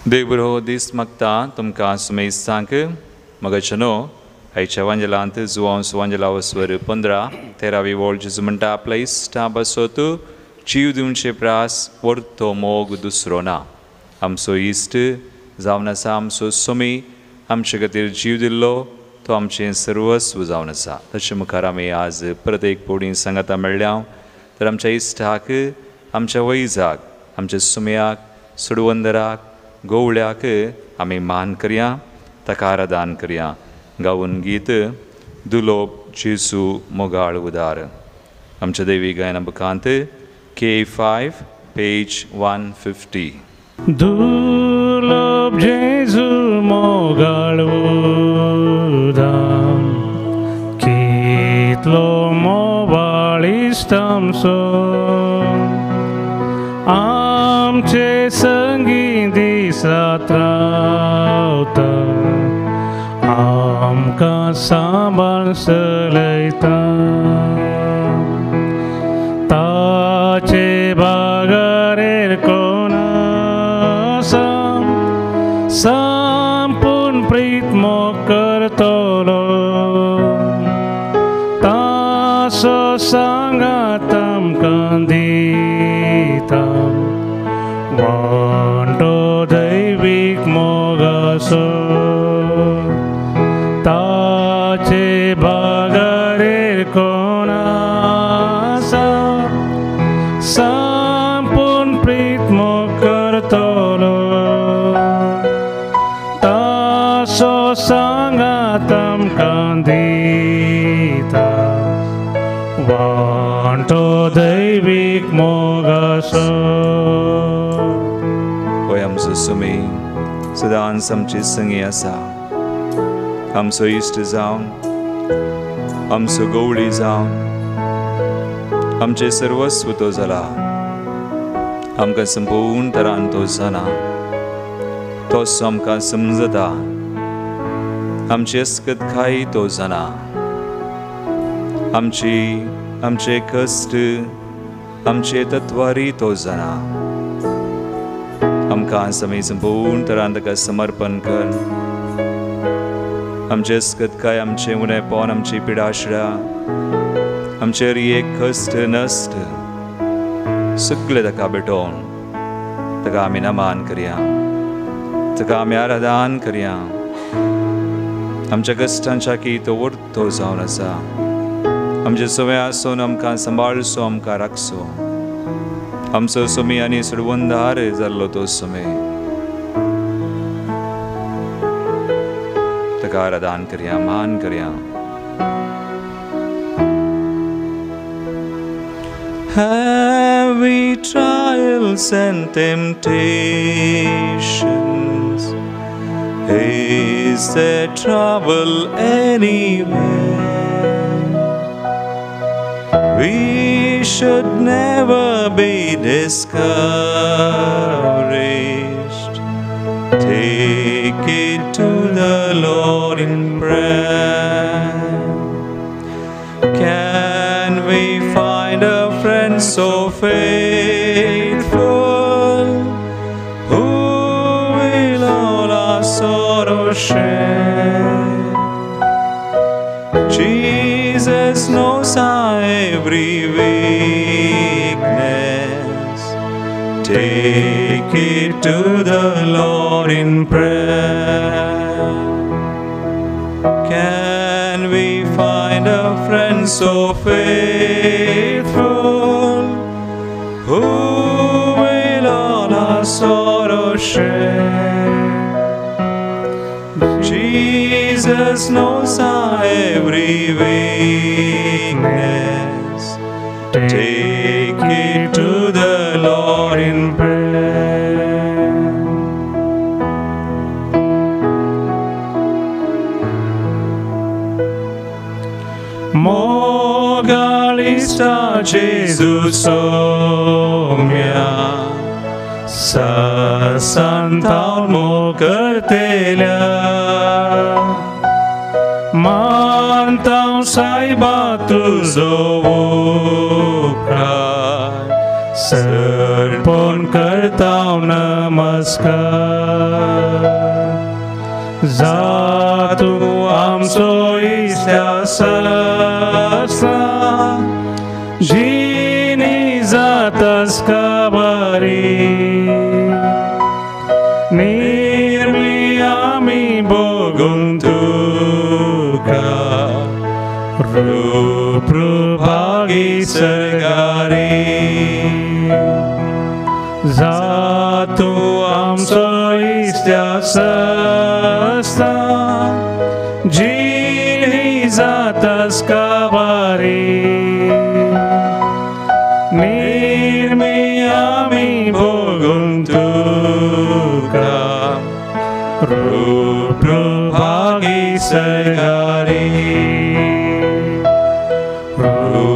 देव बरो दीस मागता तुमकां सुमेस्तांक मगाच्या न्हू आयच्या वांजेलांत जुवांव सुवांजेला वस्वर 15 तेरावी वोळ जेजू म्हणटा आपल्या इश्टा पासत जीव दिवचे प्रास व्हरतो मोग दुसरो ना. आमचो इश्ट जावन आसा आमचो सुमी आमचे खातीर जीव दिल्लो तो आमचें सर्वस्व जावन आसा. तशें मुखार आमी आज परत एक पवडी सांगाता मेळ्ळ्या तर आमच्या इश्टाक आमच्या वैजाक आमच्या सुमयाक सुडवंदराक गोवळ्याक आमी मान करया ताका आराधन करया. गावन गीत दुलोब जेजू मोगाळ उदार आमच्या देवी गायना बुकांत K5 page 150. दुलोब जेजू मोगाळ उदार कितलो मोबाळ इश्ट आमचो आमचे संगी दीस रात रावता आमकां सांबाळ चलयता ताचे बागारेर कोण आसा संपूर्ण प्रीत मोग करतलो ताचो सांगात आमकां दिता वांटो दैवीक मोगाचो ताचे बागारेर कोण आसा संपूर्ण प्रीत मोग करतलो ताचो सांगात आमकां दिता वांटो दैवीक मोगाचो. होय आमचो सुमी सदांच आमची संगी आसा आमचो इश्ट जावन आमचो गवळी जावन आमचें सर्वस्व तो जाला. आमकां संपूर्ण तरान तो जाणा तोच आमकां समजता आमची अस्कतकाय तो जाणा आमची आमचे कश्ट आमचे तत्वारी तो जाणा. आमकां आमी संपूर्ण तरान ताका समर्पण कर आमचे अस्कतकाय आमचें उणेपण आमची पिडाशिडा आमचे एक कश्ट नश्ट सगळे ताका भेटोवन ताका आमी नमान करया ताका आमी आराधन करया. आमच्या कश्टांच्या की तो व्हरतो जावन आसा आमचे सवय आसून आमकां सांबाळचो आमकां राखचो आमचो सुमी आनी सुडवंदार जाल्लो तो सुमे ताका आराधन करया मान करया. Heavy trials and temptations, is there trouble anywhere? We should never be discouraged. Take it to the Lord in prayer. Can we find a friend so faithful who will all our sorrow share? Jesus knows our every weakness. Take it to the Lord in prayer. Can we find a friend so faithful who will all our sorrow share? Jesus knows our every weakness. Take it to the Lord in prayer. Mogalista Jesu Somya sa santal mo करतेल्या मानतां सायबा तुजो उपकार सरपण करतां नमस्कार. जातू आमचो इश्टा सस्ता जिनी जातास काबारी निर्मी आमी भोगून तुका रूपभागी सरगारी जातू आमचो इश्टा सस्ता जिनी जातास काबारी निर्मी आमी भोगून तुका रूपभागी सरगारी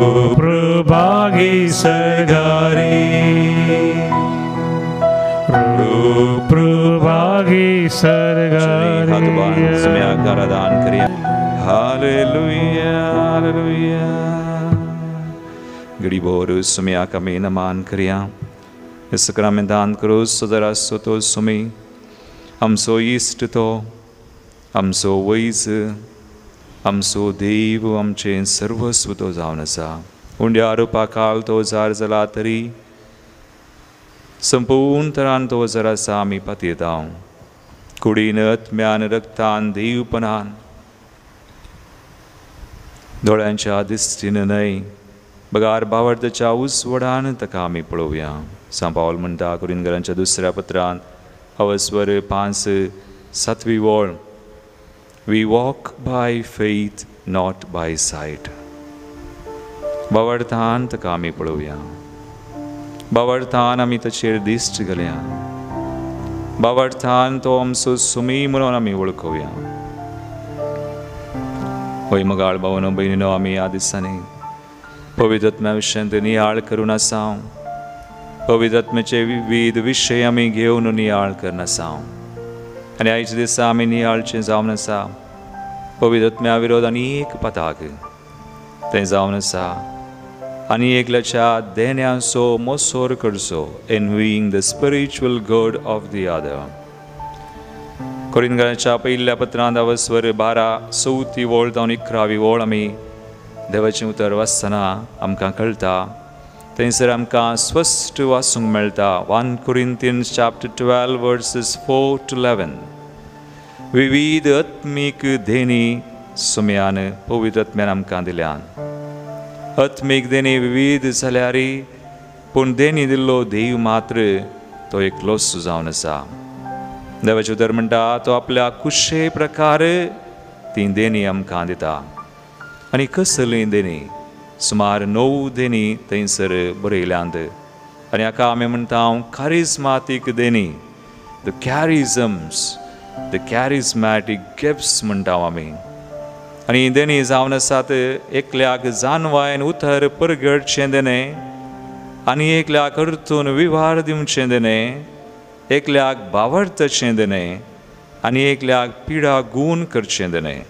रूपभागी सरगारी रूपभागी सरगारी। दान करिया। Hallelujah hallelujah. गरीबोर सुमिया कमी नमान करिया। इस सक्रामेंतान क्रूस सदरा सुतो सुमी आमचो इश्ट तो आमचो वैज आमचो देव आमचें सर्वस्व तो जावन आसा। उंड्या रुपाकाल तो जार जाला तरी संपूर्ण तरान तो जर आसा आमी पातयेता। कुडीन आत्म्यान रक्तान देवपणान दोळ्यांच्या दिश्टीन न्हय बगार बावडच्या उजवडान ताका आमी पळोवया। सांव पावल म्हणटा कुरिनगरांच्या दुसऱ्या पत्रान अवस्वर 5:7 वळ, we walk by faith not by sight. बावडतान ताका आमी पळोवया, बावडतान आमी ताचेर दिश्ट घालया, बावडतान तो आमचो सुमी म्हणून आमी वळखोवया। होय मगाळ भावनो भयणीनो, आमी ह्या दिसांनी पवित्र आत्म्या विशयांत नियाळ करून आसा। पवित्र आत्म्याचे विविध विशय आमी घेवन नियाळ करून आसा आनी आयच्या दिसा आमी नियाळचें जावन आसा पवित्र आत्म्या विरोध आनी एक पताक तें जावन आसा आनी एकल्याच्या देण्यांचो मोसोर करचो, envying the spiritual good of the other. कोरिंथकारांच्या पयल्या पत्रांत अवस्वर 12:4 जावन 11 वळ आमी देवाचें उतर वाचतना आमकां कळटा। थंयसर आमकां स्पश्ट वाचूंक मेळटा 1 Corinthians chapter 12 verses 4 to 11. विविध आत्मीक देणी सुम्यान पवित्र आत्म्यान आमकां दिल्यान। आत्मीक देणी विविध जाल्यार पूण देणी दिल्लो देव मात्र तो एकलोच जावन आसा। देवाचें उतर म्हणटा तो आपल्या कुशे प्रकार ती देणी आमकां दिता। आनी कसली देणी, सुमार 9 देणी थंयसर बरयल्यांत आनी हाका आमी म्हणटा कारिज्मातीक देणी, the charisms, the charismatic gifts म्हणटा आमी। आनी देणी जावन आसात एकल्याक जानवायन उतर परगटचें देणें आनी एकल्याक अर्थून विवार दिवचें देणें, एकल्याक बावडतचें देणें आनी एकल्याक पिडा गूण करचें देणें,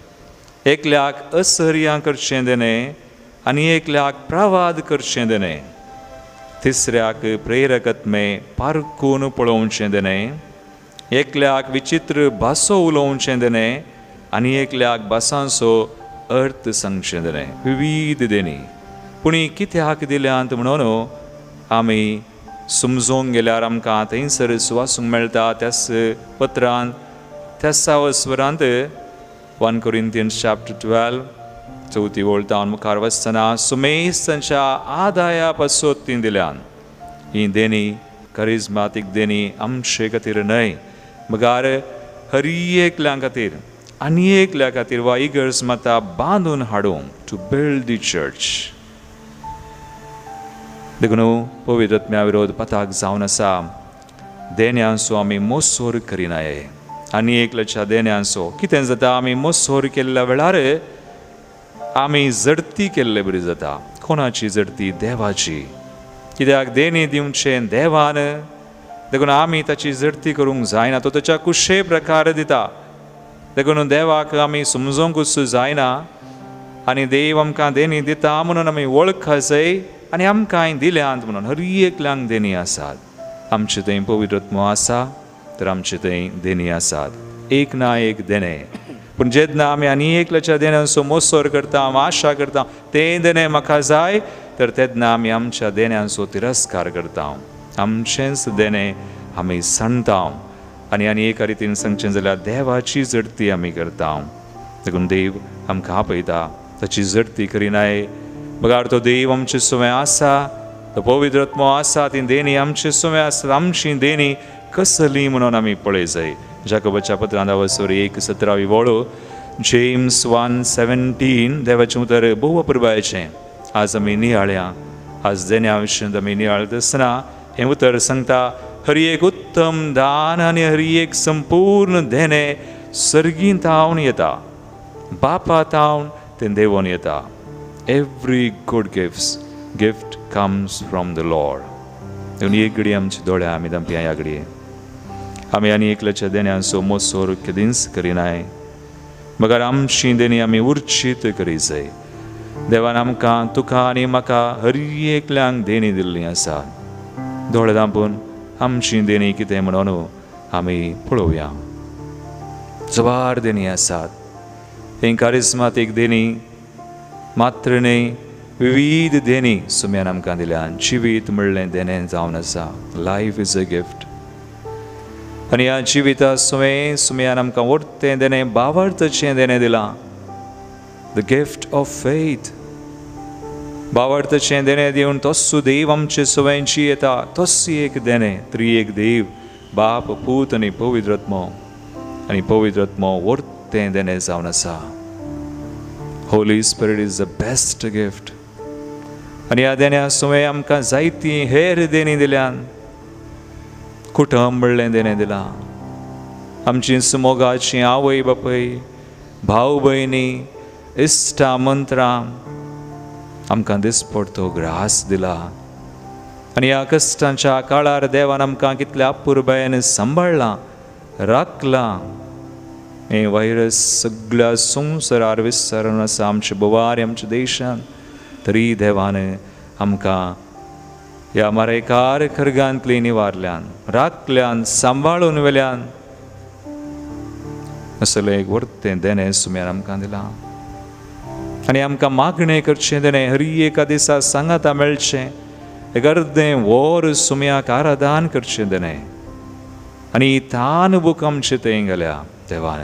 एकल्याक असर्यां करचें देणें आनी एकल्याक प्रवाद करचें देणें, तिसऱ्याक प्रेरकत्मे पारकून पळोवचें देणें, एकल्याक विचित्र भासो उलोवचें देणें आनी एकल्याक भासांचो अर्थ सांगचें देणें। विविध देणी पूण कित्याक दिल्यांत म्हणून आमी समजूंक गेल्यार आमकां थंयसर वाचूंक मेळटा त्याच पत्रान त्या सावस्वरांत 1 Corinthians chapter 12 4 वळ तावन मुखार वचतना सुमेस तांच्या आदाया पासत ती दिल्यान। ही देणी करिज्मातीक देणी आमचे खातीर न्हय मगार हर एकल्या खातीर आनी एकल्या खातीर वा इगर्ज माता बांदून हाडूंक, टू बिल्ड the church. देखून पवित्र आत्म्या विरोध पताक जावन आसा देण्यांचो आमी मोसोर करिनाये आनी एकल्याच्या देण्यांचो कितें जाता आमी मोसोर केल्ल्या वेळार आमी जडती केल्ले बरी जाता। कोणाची जडती? देवाची। कित्याक देणी दिवचें देवान, देखून आमी ताची जडती करूंक जायना, तो ताच्या कुशे प्रकार दिता। देखून देवाक आमी समजूंकूच जायना आनी देव आमकां देणी दिता म्हणून आमी वळखसय आनी आमकांय दिल्यांत म्हणून हर एकल्यांक देणी आसात। आमचे थंय पवित्र आत्मो आसा तर आमचे थंय देणी आसात। एक ना एक देणें. पूण जेन्ना आमी आनी एकल्याच्या देण्यांचो मोसोर करता, आशा करता तें देणें म्हाका जाय, तर तेन्ना आमी आमच्या देण्यांचो तिरस्कार करता, आमचेंच देणें आमी सांडता. आनी आनी एका रितीन सांगचें जाल्यार देवाची जडती आमी करता. देखून देव आमकां आपयता, ताची जडती करिनाय. बगार तो देव आमचे सुवें आसा, तो पवित्र आत्मो आसा, ती देणी आमचे सुवें आसा. आमची देणी कसली म्हणून आमी पळय जाय. जाकोबाच्या पत्रांत वसर 1:17 वळो, जेम्स 1:17, देवाचें उतर भोव अपुरबायेचें. आज आमी नियाळया, आज देण्या विशयांत आमी नियाळत आसतना हें उतर सांगता, हर एक उत्तम दान आनी हर एक संपूर्ण देणें सर्गीं तावन येता, बापा तावन तें देवोन येता. Every good gift comes from the Lord. देखून एक घडी आमचे दोळे आमी दामपी ह्या घडये आमी आनी एकल्याच्या देण्यांचो मोसोर केदींच करिनाय, मगर आमची देणी आमी उर्चीत करी जाय. देवान आमकां, तुका आनी म्हाका हर एकल्यांक देणी दिल्ली आसा. दोळे दांपून आमची देणी कितें म्हणून आमी पळोवया. जबार देणी आसात. हें कारिस्मात एक देणी मात्र न्हय, विविध देणी सुम्यान आमकां दिल्या. जिवीत म्हणलें देणें जावन आसा. Life is a gift. आनी ह्या जिविता सुवें सुम्यान आमकां वरतें देणें, बावडतचें देणें दिलां, the gift of faith. बावडतचें देणें दिवन तस्सो देव आमचे सुवें जियेता, तस्सी एक देणें. त्रिएक देव, बाप, पूत आनी पवित्र आत्मो. आनी पवित्र आत्मो वरतें देणें जावन आसा. Holy Spirit is the best gift. आनी ह्या देण्या सुवें आमकां जायतीं हेर देणी दिल्यान. कुटुंब म्हणलें देणें दिलां, आमची सुमोगाची आवय बापूय, भाव भयणी, इश्टा मंत्रां आमकां दिसपडतो ग्रास दिला. आनी ह्या कश्टांच्या काळार देवान आमकां कितल्या अपुरबायेन सांबाळ्ळां, राखलां. हें व्हायरस सगळ्या संवसारार विसरून आसा, आमचे बोवार, आमच्या देशान, तरी देवान आमकां ह्या मारेकार खर्गांतली निवारल्यान, राखल्यान, सांबाळून वेल्यान. असलें एक वरतें देणें सुम्यान आमकां दिलां. आनी आमकां मागणें करचें देणें, हर एका दिसा सांगाता मेळचें, एक अर्दें वर सुम्याक आराधन करचें देणें. आनी तान बूक आमचें थंय गेल्या देवान.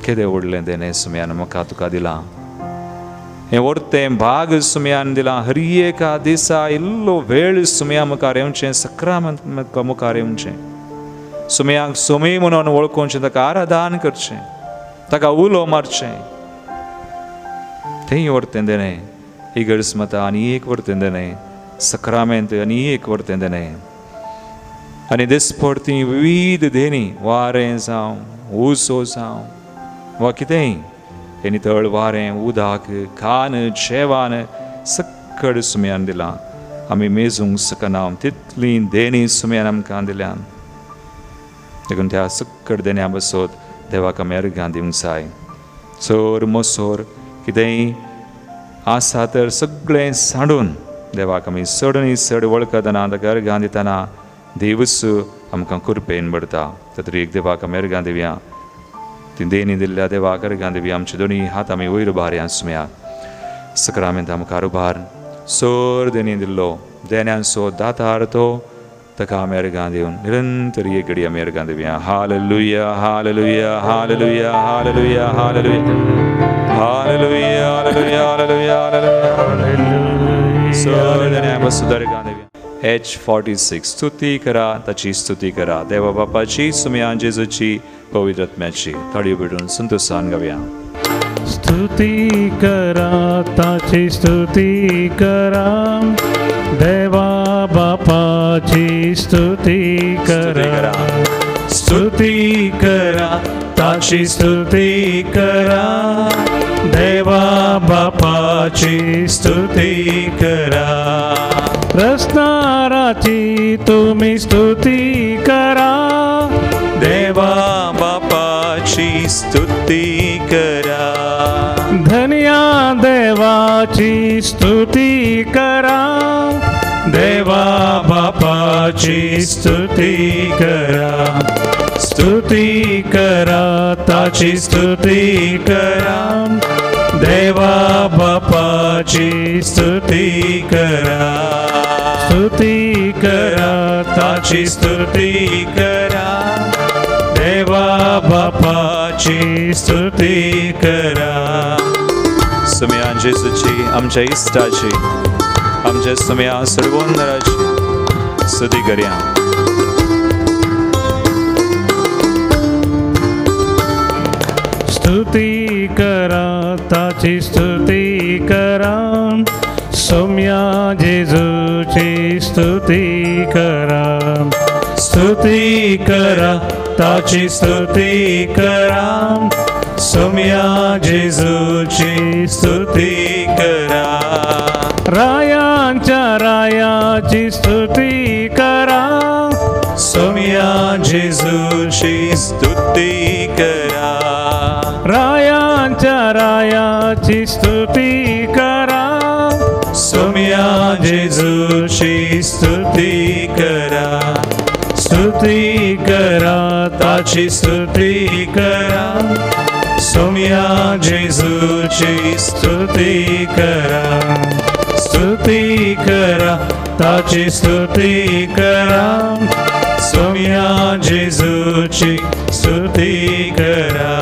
केदें व्हडलें देणें सुम्यान म्हाका तुका दिलां. हें वरतें भाग सुम्यान दिलां. हर एका दिसा इल्लो वेळ सुम्या मुखार येवचें, सक्रामंत मुखार येवचें, सुम्याक सुमी म्हणून वळखुचें, ताका आराधन करचें, ताका उलो मारचें. थंय वरतें देणें. इगर्ज मता आनी एक वरतें देणें, सक्रामेंत आनी एक वरतें देणें. आनी दिसपडती विविध देणी, वारें जावं, उजो जावं वा कितेंय, हें नितळ वारें, उदक, खान, जेवण सक्कड सुम्यान दिलां. आमी मेजूंक शकना तितली देणी सुम्यान आमकां दिल्यान. देखून त्या सक्कड देण्या बसत देवाक आमी अर्घां दिवंक जाय. चोर मोसोर कितेंय आसा तर सगळें सांडून देवाक आमी चड आनी चड वळखतना, ताका अर्घां दितना देवूच आमकां कृपेन भरता. तरी एक देवाक आमी अर्घां दिवया. ती देणी दिल्ल्या देवाक अर्घां दिवया. आमचे दोनी हात आमी वयर उबारया सुम्या सक्रामेंता मुखार उबार. सोर देणी दिल्लो देण्यांचो दातार तो, ताका आमी अर्घां दिवन निरंतर एक घडी आमी अर्घां दिवया. Hallelujah, hallelujah, hallelujah, hallelujah, hallelujah, hallelujah, hallelujah, hallelujah, hallelujah. सोर देण्या बसून अर्घां दिवया. H46. स्तुती करा, ताची स्तुती करा, देवा बापाची, सुम्या जेजूची, पवित्र आत्म्याची. ताळयो पेटून संतोषान गावया. स्तुती करा, ताची स्तुती करा, देवा बापाची स्तुती करा. स्तुती करा, ताची स्तुती करा, देवा बापाची स्तुती करा. रसनाराची तुम्ही स्तुती करा, देवा बापाची स्तुती करा. धन्या देवाची स्तुती करा, देवा बापाची स्तुती करा. स्तुती करा ताची स्तुती करा देवा बापाची स्तुती करा स्तुती करा ताची स्तुती करा देवा बापाची स्तुती करा। सुम्या जेजूची आमच्या इश्टाची आमच्या सुम्या सर्वोंदराची स्तुती करया। स्तुती करा ताची स्तुती करा सोम्या जेजूची स्तुती करा स्तुती करा ताची स्तुती करा सोम्या जेजूची स्तुती करा। रायांच्या रायाची स्तुती करा सोम्या जेजूची स्तुती करा रायांच्या रायाची स्तुती करा सोम्या जेजूची स्तुती करा स्तुती करा ताची स्तुती करा सोम्या जेजूची स्तुती करा स्तुती करा ताची स्तुती करा सोम्या जेजूची स्तुती करा।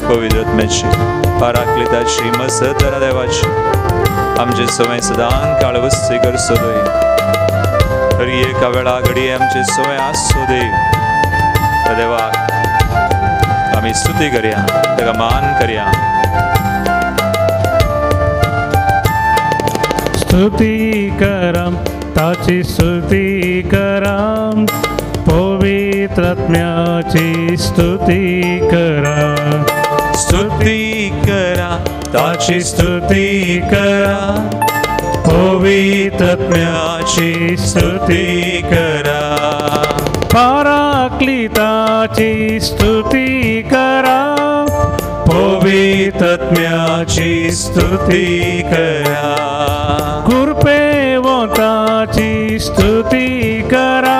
पवित्र आत्म्याची पराक्लिताची मसतरा देवाची आमचे समय सदां काळ वस्ती करसो देव हरी एका वेळा घडये आमचे समय आसो देव त्या देवाक आमी स्तुती करया ताका मान करया। स्तुती करा ताची स्तुती करा पवित्र आत्म्याची स्तुती करा स्तुती करा ताची स्तुती करा पवित्र आत्म्याची स्तुती करा पराक्लिताची स्तुती करा पवित्र आत्म्याची स्तुती करा कृपेवंताची स्तुती करा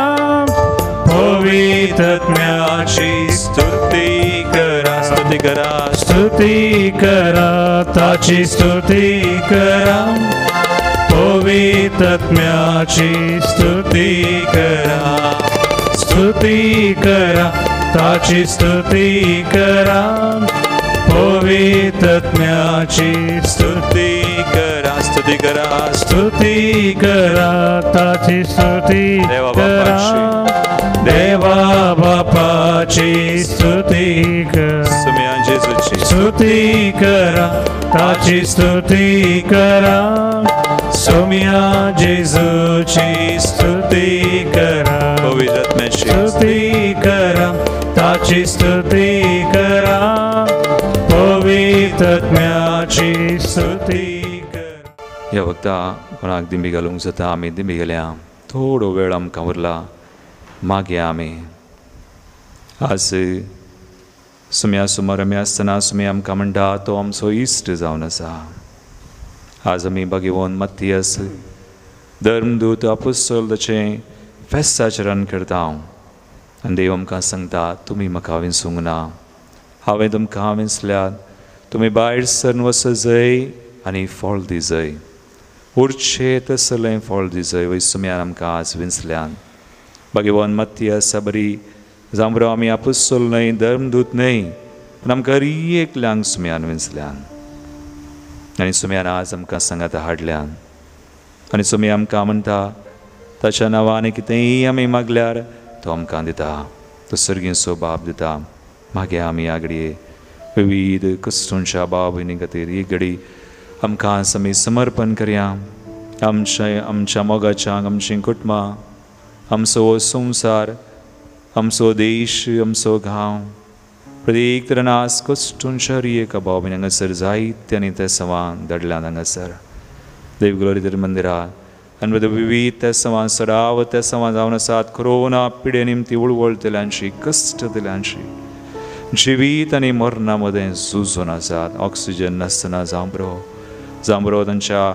पवित्र आत्म्याची स्तुती करा स्तुती करा स्तुती करा ताची स्तुती करा पवित्र आत्म्याची स्तुती करा स्तुती करा ताची स्तुती करा पवित्र आत्म्याची स्तुती करा स्तुती करा स्तुती करा ताची स्तुती करा देवा बापाची स्तुती करा सुम्या जेजूची स्तुती करा ताची स्तुती करा सोम्या जेजूची स्तुती करा पवित्र आत्म्याची स्तुती करा ताची स्तुती करा पवित्र आत्म्याची स्तुती करा। ह्या वक्ता कोणाक दिंबी घालूंक जाता आमी दिंबी घाल्या थोडो वेळ आमकां उरला मागया आमी आज सुम्या सुमार आमी आसतना सुम्या आमकां म्हणटा तो आमचो इश्ट जावन आसा। आज आमी भगवंत मत्तियस धर्मदूत आपुस्तल ताचें फेस्ताचरण करता आनी देव आमकां सांगता तुमी म्हाका विंचूंक ना हांवें तुमकां विंचल्यात तुमी भायर सरन वचजय आनी फळ दिजय उरचें तसलें फळ दिजय वय सुम्यान आमकां आज विंचल्यान। भगवान मत्तियस बरी जांबरो आमी आपुस्तल न्हय धर्मदूत न्हय पूण आमकां हरी एकल्यांक सुम्यान विंचल्यान आनी सुम्यान आज आमकां सांगाता हाडल्यान आनी सुमी आमकां म्हणटा ताच्या नांवान कितेंय आमी मागल्यार तो आमकां दिता तो सर्गींचो बाप दिता। मागीर आमी ह्या घडये विविध कश्टोंच्या भाव भयणी खातीर ही घडी आमकां आज आमी समर्पण करया आमच्या आमच्या मोगाच्यांक आमचीं कुटुंबां आमचो हो संवसार आमचो देश आमचो गांव प्रत्येक तरेन आज कश्टोंच्या हर एका भाव भयणी हांगासर जायते आनी ते सवां धाडल्यात हांगासर देवग्लोरी तर मंदिरात आनी विविध त्या सवां सराव त्या सवां जावन आसात कोरोना पिडे निमती उळवळटल्यांची कश्ट दिल्यांची जिवीत आनी मरणा मदें झुजून आसात ऑक्सिजन नासतना जांबरो जांबरो तांच्या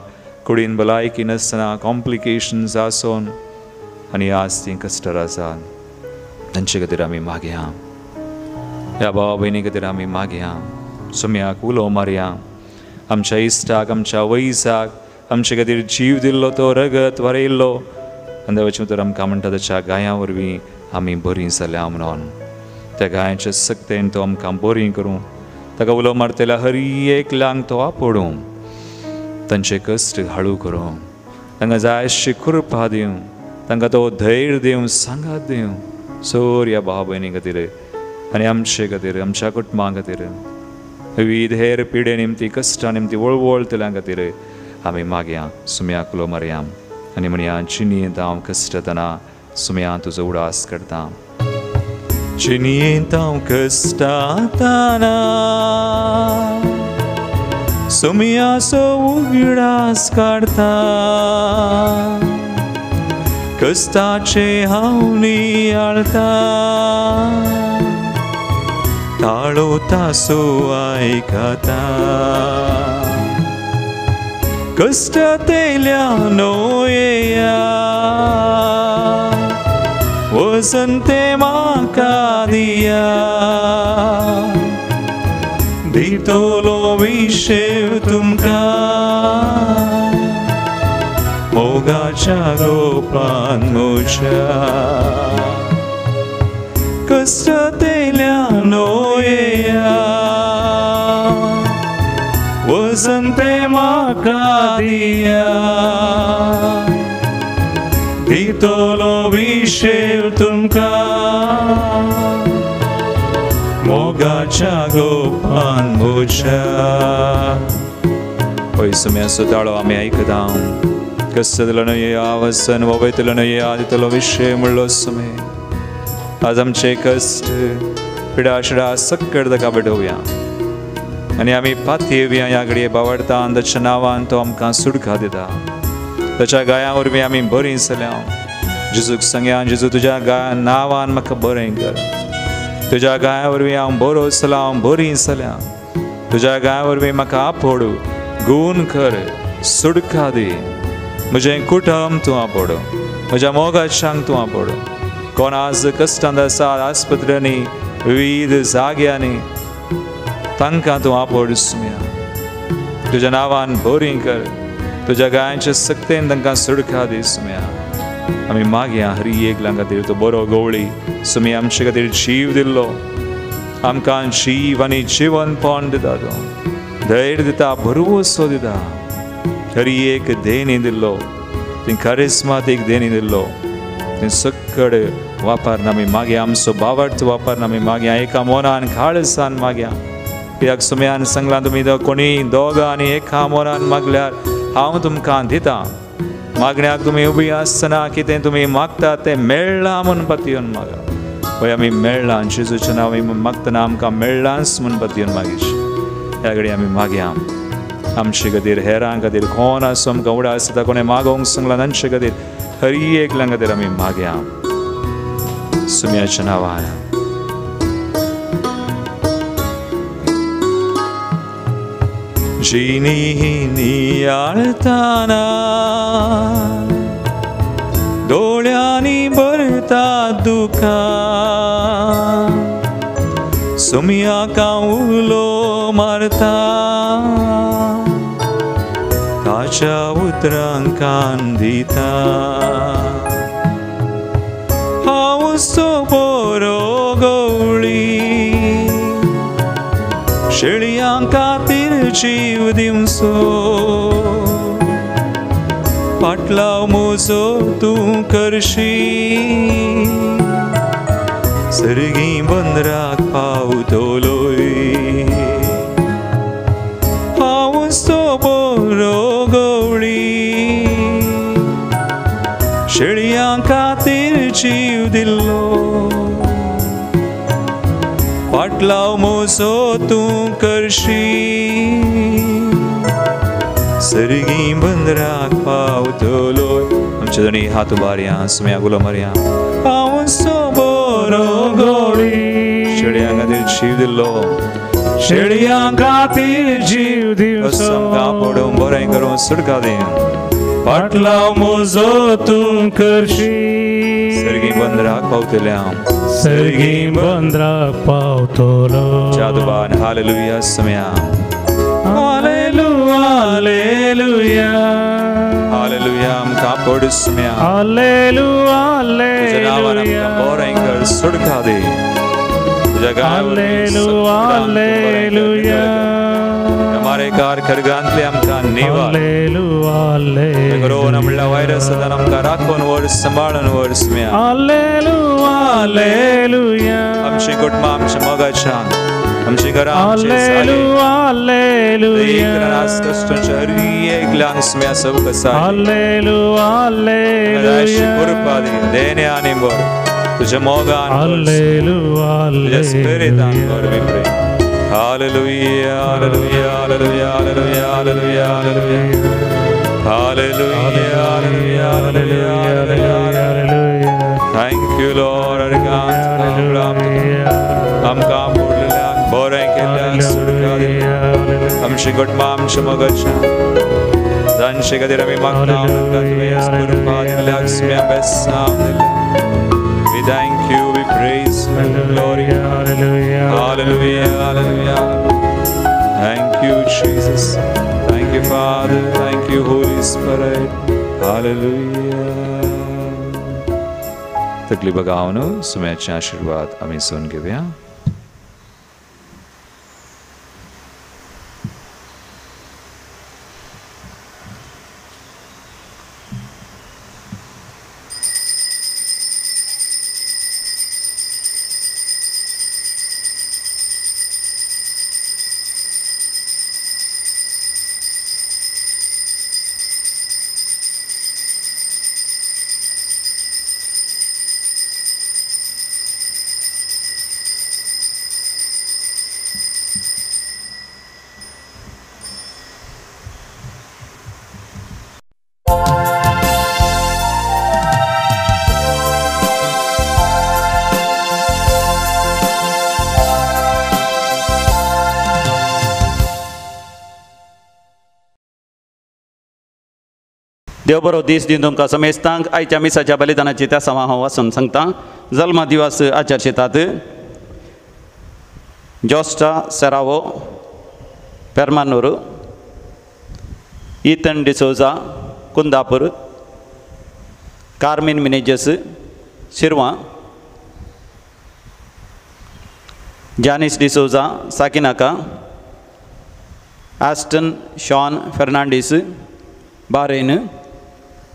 कुडीन भलायकी नासतना कॉम्प्लिकेशन्स आसून आनी आज तीं कश्टार आसात तांचे खातीर आमी मागया। ह्या भावा भयणी खातीर आमी मागया, सुम्याक उलो मारया. आमच्या इश्टाक, आमच्या वैजाक, आमचे खातीर जीव दिल्लो तो रगत वरयल्लो आनी देवाचें उतर आमकां म्हणटा ताच्या गायां वरवीं आमी बरीं जाल्या म्हणून. त्या गायांच्या सक्तेन तो आमकां बरीं करूं. ताका उलो मारतल्या हर एकल्यांक तो आपोडूं, तांचे कश्ट हाळू करूं, तांकां जाय अशी कृपा दिवं, तांकां तो धैर्य दिवं, सांगात दिवं. सोर ह्या भाव भयणी खातीर आनी आमचे खातीर, आमच्या कुटुंबा खातीर, विविध हेर पिडे निमती, कश्टां निमती वळवळतल्यां खातीर आमी मागया. सुम्याक उलो मारया आनी म्हणया, जिणेंत हांव कश्टतना सुम्या तुजो उडास करता. जिणेंत हांव कश्टतना सुम्याचो उगडास काडता, कश्टाचे हांव नियाळता, ताळो तासो आयकता. कश्ट तेल्या नोया वजन ते म्हाका दिया, दितलो विशेव तुमकां मोगाच्या गोपान म्हज्या. कश्ट तेल्या नोया वजन ते म्हाका दिया, दितलो विशेव तुमकां मोगाच्या गोपान म्हज्या. पळय सुम्याचो ताळो आमी आयकता. कश्ट दिलो न्हय वसन वयतलो न्हय दितलो विशय म्हणलो सुमे. आज आमचे कश्ट पिडा शिडा सक्कड ताका भेटोवया आनी आमी पातयेवया ह्या घडये बावडता ताच्या नांवान तो आमकां सुटका दिता. ताच्या गायां वरवीं आमी बरीं जाल्या. जेजूक सांगया, जेजू तुज्या गाया नांवान म्हाका बरें कर. तुज्या गायां वरवीं हांव बरो जालां, हांव बरी जाल्या. तुज्या गायां वरवीं म्हाका आपोडू, गूण कर, सुटका दी. म्हजें कुटुंब तूं आपोडू, म्हज्या मोगाच्यांक तूं आपोडू. कोण आज कश्टांत आसा आस्पत्र्यांनी, विविध जाग्यांनी, तांकां तूं आपोड सुम्या. तुज्या नांवान बरी कर, तुज्या गायांच्या सक्तेन तांकां सुटका दी सुम्या. आमी मागया हर एकल्यां खातीर तो बरो गवळी सुमी आमचे खातीर जीव दिल्लो, आमकां जीव आनी जिवनपण दिता, तो धैर्य दिता, भरवसो दिता. हर एक देणी दिल्लो, ती करिस्मात एक देणी दिल्लो, ती सक्कड वापरना आमी मागया. आमचो बावट वापरना आमी मागया, एका मोनान काळसान मागया. कित्याक सुम्यान सांगलां, तुमी कोणी दोगां आनी एका मोनान मागल्यार हांव तुमकां दिता. मागण्याक तुमी उबी आसतना कितें तुमी मागता तें मेळ्ळां म्हूण पातयेवन मागा. पळय आमी मेळ्ळां, जेजूचें नांव आमी मागतना आमकां मेळ्ळांच म्हूण पातयेवन मागीश. ह्या घडये आमी मागया आमचे खातीर, हेरां खातीर, कोण आसूं आमकां उडास दिता, कोणें मागोवंक सांगलां तांचे खातीर, हर एकल्यां खातीर आमी मागया सुम्याच्या नांवान. जिणी नियाळताना दोळ्यांनी भरता दुकां, सुम्याक उलो मारता, ताच्या उतरांक कान दिता. हांव सो बरो गवळी, शेळयां खातीर जीव दिवचो, पाटलाव म्हजो तूं करशी, सर्गी बंदराक पावतलोय. हांव सो बरो गवळी, शेळयां खातीर जीव दिल्लो, पाटलाव म्हजो तूं करशी, सर्गी बंदराक पावतलो. आमचे दोनी हात उबारया, सुम्या गुलो मारया. हांव सो बरो गवळी, शेळयां खातीर जीव दिल्लो, शेळयां खातीर जीव दिवचो, आमकां पडूं, बरें करूं, सुटका दी. पाटलाव म्हजो तूं करशी, सर्गी बंदराक पावतल्या, सर्गी बंद्राक पावतलो. जादूबान हालेलुया समया. हालेलुया हालेलुया हालेलुया आमकां पडुसम्या. हालेलुया तुज्या नांवान हालेलुया आमकां बरें कर सुटका दी. तुज्या हालेलुया हालेलुया मारेकार खडगांतले आमकां निवार. हालेलुया हालेलुया कोरोना म्हणल्यार व्हायरस आमकां राखून वर सांबाळून वर. हालेलुया हालेलुया आमची कुटुंबां आमच्या मोगाच्या आमची घरां आमचे हालेलुया हालेलुया कश्टांच्या हर एकल्यांक स्म्या सब कसा हालेलुया हालेलुया कृपा दी देणे आनी बर तुझ्या मोगान हालेलुया तुझ्या स्पिरितान बर hallelujah we pray. Hallelujah hallelujah hallelujah hallelujah hallelujah hallelujah hallelujah hallelujah hallelujah. Thank you Lord. आमकां पडलेल्यांक बरें केल्ल्यांक सुटका दिल्ल्या आमची कुटुंबां आमच्या मोगाच्या जांचे खातीर आमी मागता आमकां तुवें कृपा दिल्ल्याक स्म्या बेसांव दिल्या. We thank you, we praise you, glory. Hallelujah, hallelujah. Thank you, Jesus. Thank you, Father. Thank you, Holy Spirit. Hallelujah. तकली बघावन सुम्याचे आशीर्वाद आमी सून घेवया. देव बरो दीस दिवन तुमकां समेस्तांक आयच्या मिसाच्या बलिदानाची त्या समा हांव वाचून सांगता. जल्मा दिवस आचरशितात Josta Serrao Permanur, Ethan D'Souza Kundapur, Carmen Menezes Shirva, Janice D'Souza Sakinaka, Aston Sean Fernandes Bahrain,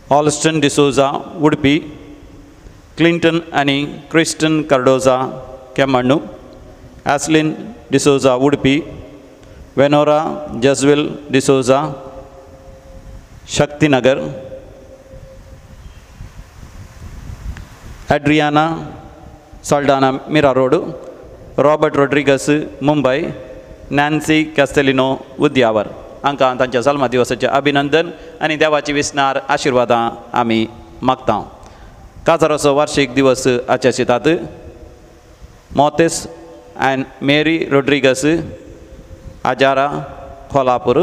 Alston D'Souza Udupi, Clinton आनी Kristen Cardoza Kemmannu, Ashlin D'Souza Udupi, Venora Jaswil D'Souza Shaktinagar, Adriana Saldanha Mira road, Robert Rodrigues Mumbai, Nancy Castelino Udyavar हांकां तांच्या जल्मा दिवसाचें अभिनंदन आनी देवाची विसनार आशिर्वादां आमी मागता. काजाराचो वार्षीक दिवस आचरितात मोतेस आनी मेरी रोड्रिगस आजारा कोल्हापूर.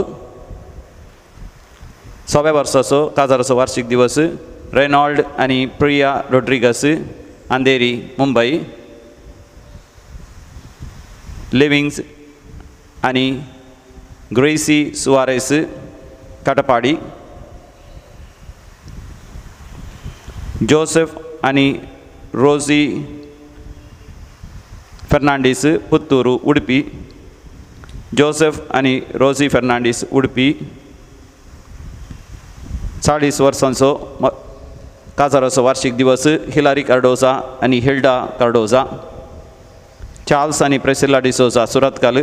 100व्या वर्साचो काजाराचो वार्षीक दिवस रेनॉल्ड आनी प्रिया रोड्रिगस अंधेरी मुंबई, लिविंग्स आनी ग्रेसी सुवारेस कटपाडी, जोसेफ आनी रोजी फेर्नांडीस पुत्तूर उडपी, जोसेफ आनी रोजी फेर्नांडीस उडपी. 40 वर्सांचो काजाराचो वार्षीक दिवस हिलारी कार्डोजा आनी हिल्डा कार्डोजा, चार्ल्स आनी प्रेसिला डिसोजा सुरतकाल,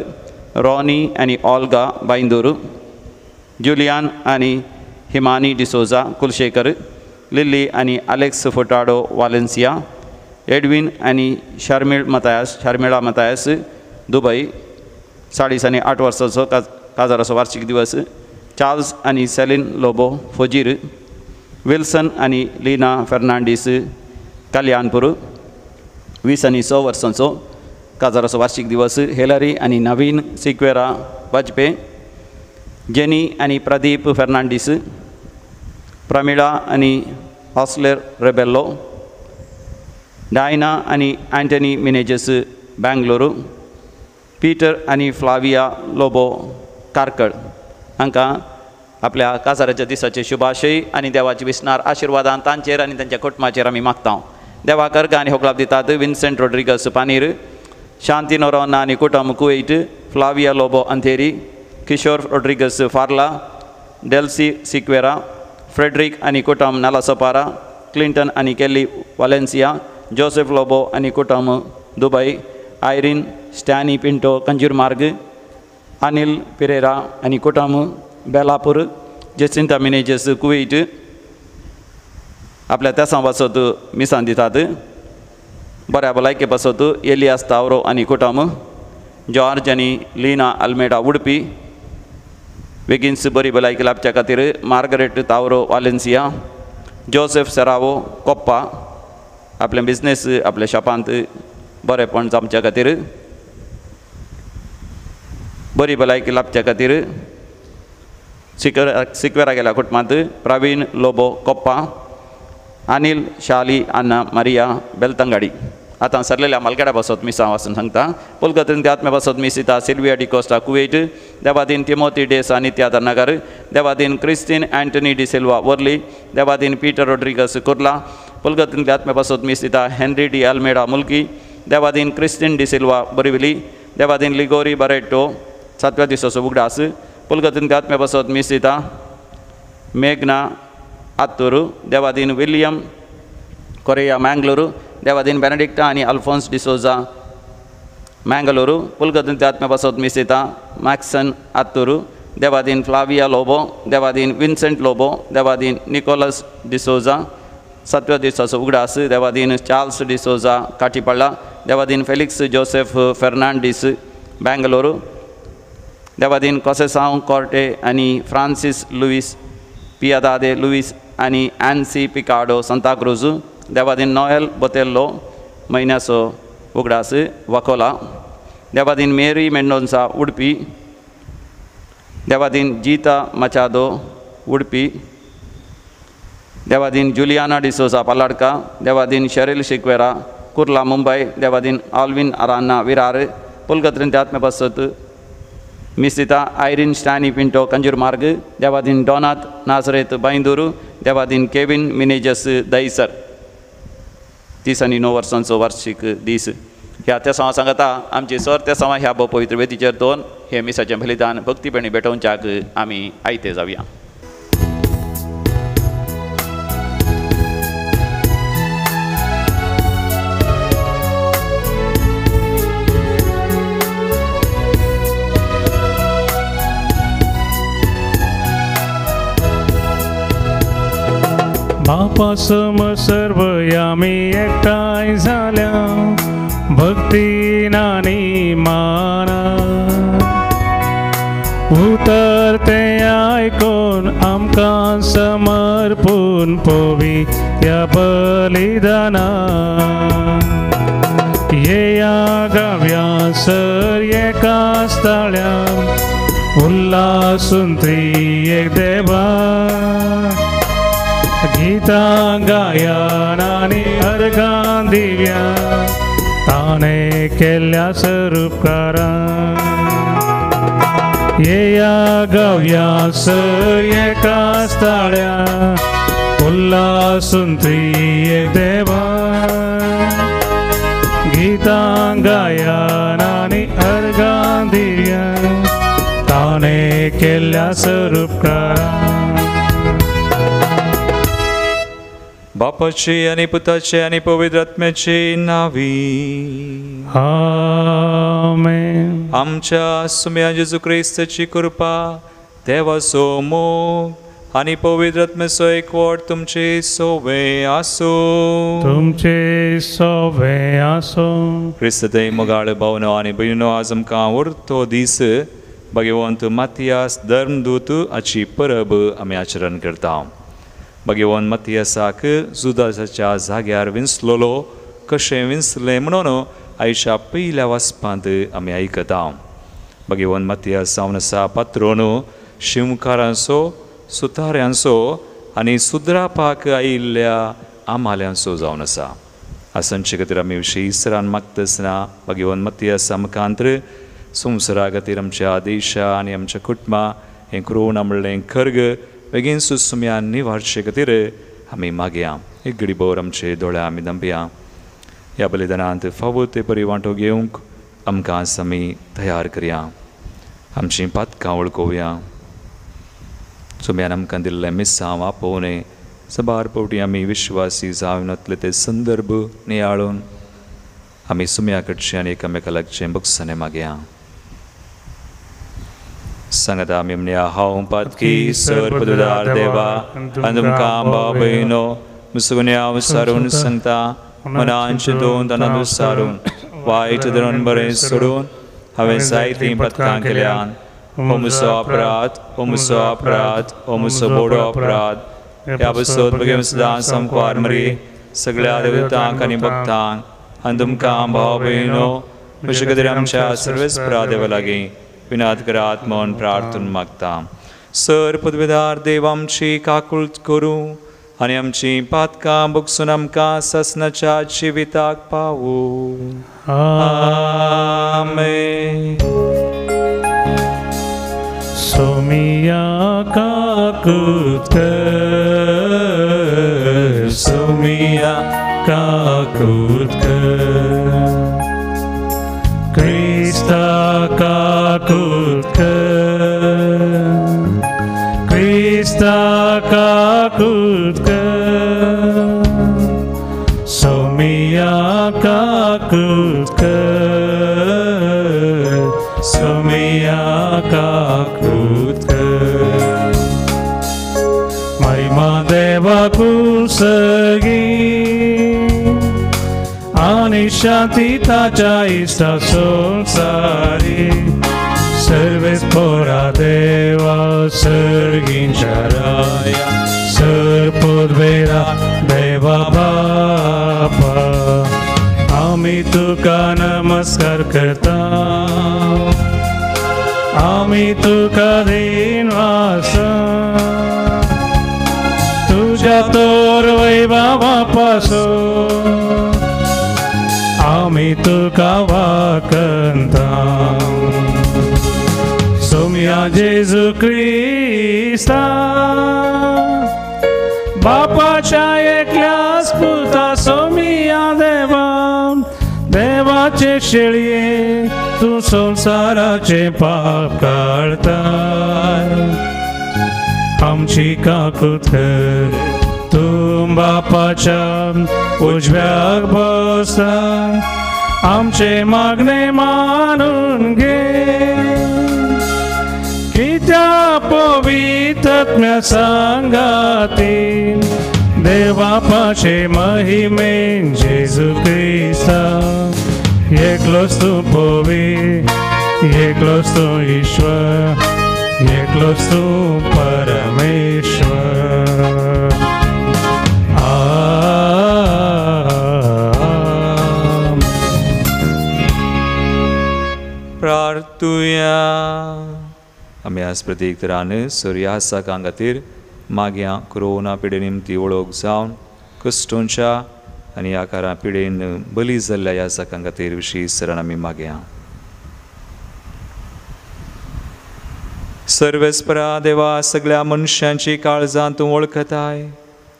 रॉनी आनी ऑल्गा बांयदूर, जुलियान आनी हिमानी डिसोजा कुलशेखर, लिल्ली आनी अलेक्स फुटाडो वालेन्सिया, एडविन आनी शर्मिळा मतायस दुबई. 40 आनी 8 वर्सांचो काजाराचो वार्षीक दिवस चार्ल्स आनी सेलीन लोबो फोजीर, विल्सन आनी लीना फेर्नांडीस कल्याणपूर. 20 आनी 6 वर्सांचो काजाराचो वार्षीक दिवस हेलरी आनी नवीन सिक्वेरा वाजपे, जेनी आनी प्रदीप फेर्नांडीस, प्रमिळा आनी हॉस्लेर रेबेल्लो, डायना आनी अँटनी मिनेजस बेंगलोरू, पीटर आनी फ्लाविया लोबो कार्कळ हांकां आपल्या काजाराच्या दिसाचे शुभाशय आनी देवाची विसणार आशिर्वादान तांचेर आनी तांच्या कुटुंबाचेर आमी मागता. देवा कर्ग आनी होगलाप दितात विन्सेंट रोड्रिगस पानीर, शांती नोरोना आनी कुटुंब कुवैट, फ्लाविया लोबो अंधेरी, किशोर रोड्रिगस फार्ला, डेल्सी सिक्वेरा, फ्रेडरिक आनी कुटुंब नालासोपारा, क्लिंटन आनी केली वालेन्सिया, जोसेफ लोबो आनी कुटुंब दुबय, आयरीन स्टॅनी पिंटो कंजूरमार्ग, अनिल पिरेरा आनी कुटुंब बेलापूर, जेसिंता मिनेजस कुवैट आपल्या तेसां पासत मिसां दितात. बऱ्या भलायके पासत एलियास तावरो आनी कुटुंब, जॉर्ज आनी लीना अल्मेडा उडपी, बेगीनच बरी भलायकी लाभच्या खातीर मार्गरेट तावरो वालेन्सिया, जोसेफ सेरावो कोप्पा आपलें बिजनेस आपल्या शॉपांत बरेपण जावच्या खातीर, बरी भलायकी लाभच्या खातीर सिक्वेरा गेल्या कुटुंबांत प्रवीण लोबो कोप्पा, अनिल शाली अन्ना मारिया बेलतंगाडी. आतां सरलेल्या मालगड्या पासत मिसां वाचून सांगता. पुलकत्रीन आत्म्या पासत मिसिता सिल्विया डिकोस्टा कुवेट, देवादीन तिमोती डेसा नित्यादर नगर, देवादीन क्रिस्तीन अँटनी डिसिल्वा वर्ली, देवादीन पीटर रोड्रिगस कुर्ला, पुलकत्रीन आत्म्या पासत मिसिता हेनरी डी अल्मेडा मुल्की, देवादीन क्रिस्तीन डिसिल्वा बोरिवली, देवादीन लिगोरी बरेटो सातव्या दिसाचो उगडास, पुलकत्रीन आत्म्या पासत मिसिता मेघना आत्तुरू, देवादीन विलियम कोरिया मँगलुरू, देवादीन बेनेडिक्टा आनी अल्फोन्स डिसोजा मँगलुरू, पुलकत्रीन आत्म्या पासत मिसिता मॅक्सन आत्तुरू, देवादीन फ्लाविया लोबो, देवादीन विन्सेंट लोबो, देवादीन निकोलस डिसोजा सातव्या दिसाचो उगडास, देवादीन चार्ल्स डिसोजा काटीपळ्ळा, देवादीन फेलिक्स जोसेफ फेर्नांडीस बेंगलोरू, देवादीन कोसेसांव कॉर्टे आनी फ्रांसीस लुईस पियादादे लुईस आनी एन्सी पिकाडो सांताक्रूज, देवादीन नोएल बोतेल्लो म्हयन्याचो उगडास वाकोला, देवादीन मेरी मेंडोन्सा उडपी, देवादीन जीता मचादो उडपी, देवादीन जुलियाना डिसोजा पालाडका, देवादीन शरील शिक्वेरा कुर्ला मुंबय, देवादीन आल्विन अरान्ना विरार, पुलकत्रीन आत्म्या पासत मिसिता आयरीन स्टॅनी पिंटो कंजूरमार्ग, देवादीन डोनात नाजरेत बांयदूर, देवादीन केविन मिनेजस दहीसर. 30 आनी 9 वर्सांचो वार्षिक दीस. ह्या तेसांवा सांगता आमची सर तेसांवा ह्या भोव पवित्र वेदीचेर दोन हे मिसाचें बलिदान भक्तीपणी भेटोवच्याक आमी आयते जावया. बापा सम सर्व आमी एकठांय जाल्या भक्तीन आनी माना, उतर तें आयकून आमकां समर्पून पोवी ह्या बलिदाना. येया गाव्या सर एका स्थळ्या उल्हासून त्रिएक देवा, गीतां गायन आनी अर्घां दिव्या ताणें केल्ल्या स्वरुपकारां. येया गावया सर एका स्थळ्या उल्हासून त्रिएक देवा, गीतां गायन आनी अर्घां दिव्या ताणें केल्ल्या स्वरुपकारां. बापाचे आनी पुताचे आनी पवित्र आत्म्याचे नावी आमेन. आमच्या सुम्या जेजू क्रिस्ताची कृपा, देवाचो मोग आनी पवित्र आत्म्याचो एकवट तुमचे सोवे आसूं. तुमचे सोवे आसूं. क्रिस्त मोगाळ भावनो आनी भयणीनो, आज आमकां उरतो दीस भगवंत मातियास धर्मदूत हाची परब आमी आचरण करता. भगवान मतियासाक जुदासाच्या जाग्यार विंचलोलो कशें विंचलें म्हणून आयच्या पयल्या वाचपांत आमी आयकता. भगवान मतियास जावन आसा पात्रोन शिमकारांचो, सुताऱ्यांचो आनी सुद्रापाक आयिल्ल्या आमाल्यांचो जावन आसा. आसनचे खातीर आमी विशेश मागतासना भगवान मतियासा मुखांत्र संवसारा खातीर आमच्या देशा आनी आमच्या कुटुंबा हें कोरोना म्हणलें खर्ग बेगीन सुसुम्यान निवारचे खातीर आमी मागया. एक घडी भर आमचे दोळे आमी दंपया. ह्या बलिदानांत फावो ते परी वांटो घेवंक आमकां आमी तयार करया. आमचीं पातकां वळखोवया. सुम्यान आमकां दिल्लें मिसांव आपोवणें सबार पावटी आमी विश्वासी जावन ते संदर्भ नियाळून आमी सुम्या कडचे आनी एकामेका लागचें बक्षाने मागया. सांगता आमी म्हणया, हांव पातकी सर पदुदार देवा आनी तुमकां भाव भयणो मुसगुन्या सारून सांगता मनान चिंतून तनान सारून वायट धरून बरें सोडून हांवें जायतीं पथकां केल्यान. हो म्हजो अपराध, हो म्हजो अपराध, हो म्हजो बोडो अपराध. ह्या बसत भगेवन सदां संकवार मरी सगळ्या देवतांक आनी भक्तांक आनी तुमकां भाव भयणो म्हजे खातीर आमच्या सर्वेस्परा देवा लागीं विनाद करात म्हूण प्रार्थना मागता. सर पदवेदार देव आमची काकूळट करूं आनी आमची पातकां बगसून आमकां ससनाच्या जिविताक पावूं. आमेन. सोमिया काकूत कर, सोमिया काकूत कर, क्रिस्ता काकूत कर, क्रिस्ता काकूत कर, सोमिया काकूत कर, सोमिया काकूत कर. महिमा देवा कुसगी आनी शांती ताच्या इश्टा संवसारी सर्वेस पोरा देवा सर्गींच्या राया सर पदवेरा देवा बापा आमी तुका नमस्कार करता, आमी तुका दीन वासा तुझ्या तोर वैभवा पासून आमी तुका वाकंता. सोम्या जेजू क्रिस्ता बापाच्या एकल्याच पुता सोमिया देवा देवाचे शेळये तूं संवसाराचे पाप काडताय. आमची काकूत कर तूं बापाच्या उजव्याक बसताय आमचे मागणे मानून घे. कित्या पवित्रत्म्या सांगातीन देवापाचे महिमेन जेजू क्रिस्ता एकलोच तूं पवी, एकलोच तूं ईश्वर, एकलोच तूं परमेश्वर. प्रार्थुया. आमी आज प्रतीक तरान सूर्यासाकां खातीर मागया कोरोना पिडे निमती वळख जावन कश्टोंच्या आनी आकारा पिडेन बली जाल्ल्या ह्या साकां खातीर विशेश तरान आमी मागया. सर्वेस्परा देवा सगळ्या मनशांची काळजां तूं वळखताय.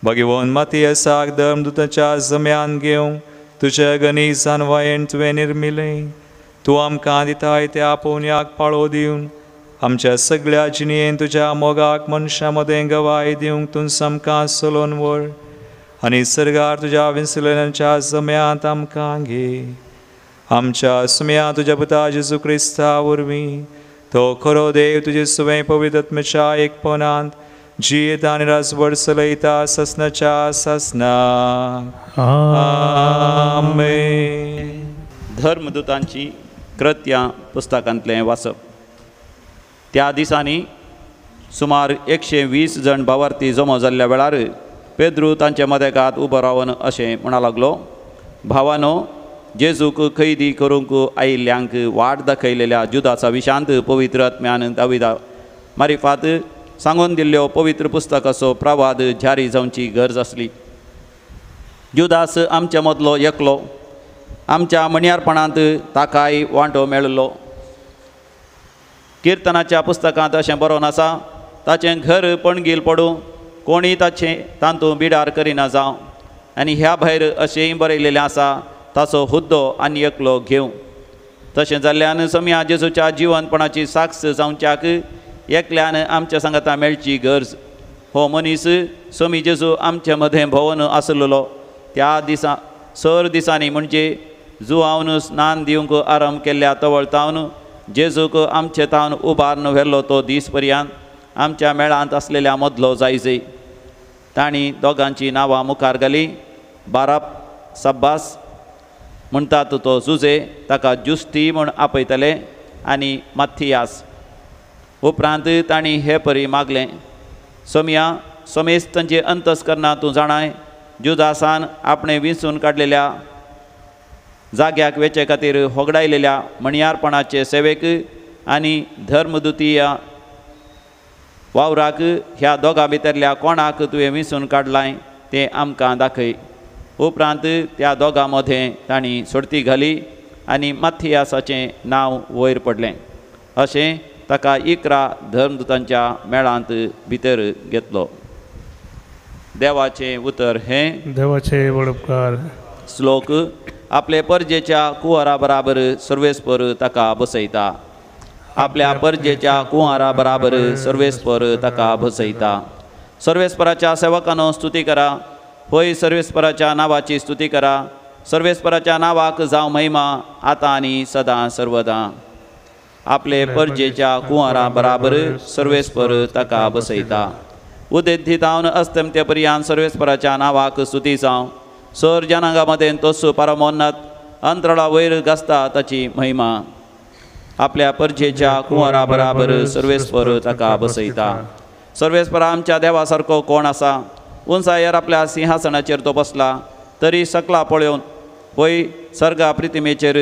भगवान मातयेसाक धर्मदूताच्या जम्यान घेवंक तुज्या गणी जानवायेन तुवें निर्मिलें. तूं आमकां दिताय त्या आपोवण्याक पाळो दिवन आमच्या सगळ्या जिणेन तुज्या मोगाक मनशां मदें गवाय दिवंक तूं आमकां चलोवन व्हर आनी सर्गार तुज्या विंसलेल्यांच्या जम्यांत आमकां घे. आमच्या सुम्या तुज्या पुता जेजू क्रिस्ता वरवीं तो खरो देव तुजे सुवें पवित्रत्म्याच्या एकपणांत जियेता आनी राजवट चलयता ससनाच्या ससनाक. आमेन. धर्मदूतांची कृत्यां पुस्तकांतलें वाचप. त्या दिसांनी सुमार 120 जण भावार्थी जमो जाल्ल्या वेळार पेद्रू तांचे मदेकात उबो रावन अशें म्हणा लागलो, भावानो, जेजूक कैदी करूंक आयिल्ल्यांक वाट दाखयलेल्या जुदाचा विशांत पवित्र आत्म्यान दाविदा मारिफात सांगून दिल्ल्यो पवित्र पुस्तकाचो प्रवाद जारी जावची गरज आसली. जुदास आमचे मदलो एकलो, आमच्या मणयारपणांत ताकाय वांटो मेळ्ळो। किर्तनाच्या पुस्तकांत अशें बरोवन आसा, ताचें घर पणगील पडूं, कोणी ताचें तांतूं बिडार करिना जावं। आनी ह्या भायर अशेंय बरयलेलें आसा, ताचो हुद्दो आनी एकलो घेवं। तशें जाल्ल्यान सोम्या जेजूच्या जिवनपणाची साक्ष जावच्याक एकल्यान आमच्या सांगाता मेळची गरज। हो मनीस सोमी जेजू आमचे मदें भोंवन आसलेलो त्या दिसा सर दिसांनी म्हणजे जुवावन स्नान दिवंक आरंभ केल्ल्या तवळतावन जेजूक आमचे तावन उबारून व्हेल्लो तो दीस पर्यंत आमच्या मेळांत आसलेल्या मदलो जायजय। तांणी दोगांची नांवां मुखार घाली, बाराब सब्बास म्हणटात तो जुजे, ताका जुस्ती म्हूण आपयतले, आनी माथियास। उपरांत तांणी हे परी मागलें, सोमया सोमेस तांचे अंतस्करणां तूं जाणाय, जुदासान आपणें विंचून काडलेल्या जाग्याक वेचे खातीर होगडायलेल्या मणयारपणाचे सेवेक आनी धर्मदुतीय वावराक ह्या दोगां भितरल्या कोणाक तुवें विंचून काडलाय तें आमकां दाखय। उपरांत त्या दोगां मदें तांणी सोडती घाली आनी माथियासाचें नांव वयर पडलें। अशें ताका 11 धर्मदुतांच्या मेळांत भितर घेतलो। देवाचें उतर हें देवाचे वडपकार। श्लोक आपले परजेच्या कुंवरा बराबर सर्वेस्पर ताका बसयता। आपल्या परजेच्या कुंवरा बराबर सर्वेस्पर ताका बसयता। सर्वेस्पराच्या सेवकांनो स्तुती करा, होय सर्वेस्पराच्या नांवाची स्तुती करा। सर्वेस्पराच्या नांवाक जावं महिमा आतां आनी सदां सर्वदां। आपले परजेच्या कुंवरा बराबर सर्वेस्पर ताका बसयता। उदेंती तावन अस्तमते पर्यंत सर्वेस्पराच्या नांवाक स्तुती जावं। सर जनांगा मदें तोसू परमोन्नत अंतराळा वयर गाजता ताची महिमा। आपल्या परजेच्या कुंवरा बराबर सर्वेस्पर ताका बसयता। सर्वेस्परा आमच्या देवा सारको कोण आसा? उंचायेर आपल्या सिंहासनाचेर तो बसला, तरी सकला पळोवन होय सर्गा प्रतिमेचेर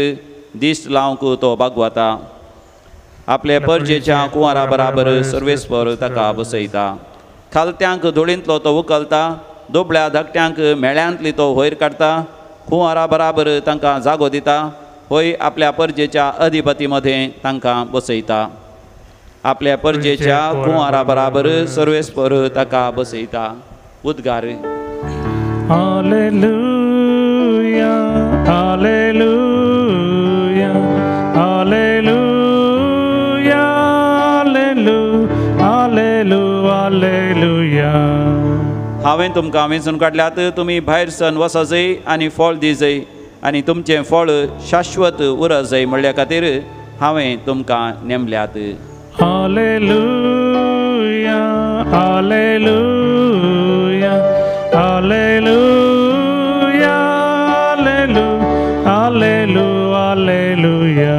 दिश्ट लावंक तो बागवता। आपले परजेच्या कुंवरा बराबर सर्वेस्पर ताका बसयता। खालत्यांक धुळींतलो तो उकलता, दुबळ्या धाकट्यांक मेळ्यांतली तो वयर काडटा। कुंवरा बराबर तांकां जागो दिता, होय आपल्या परजेच्या अधिपती मदें तांकां बसयता। आपल्या परजेच्या कुंवरा बराबर सर्वेस्पर ताका बसयता। उद्गार। हालेलुया, हालेलुया, हालेलुया, हालेलु हालेलुया। हांवें तुमकां वेंचून काडल्यात, तुमी भायर सन वचजय आनी फळ दिजय आनी तुमचें फळ शाश्वत उरजय म्हणल्या खातीर हांवें तुमकां नेमल्यात। हालेलुया, हालेलुया, हालेलुया, हालेलु हालेलु हालेलुया।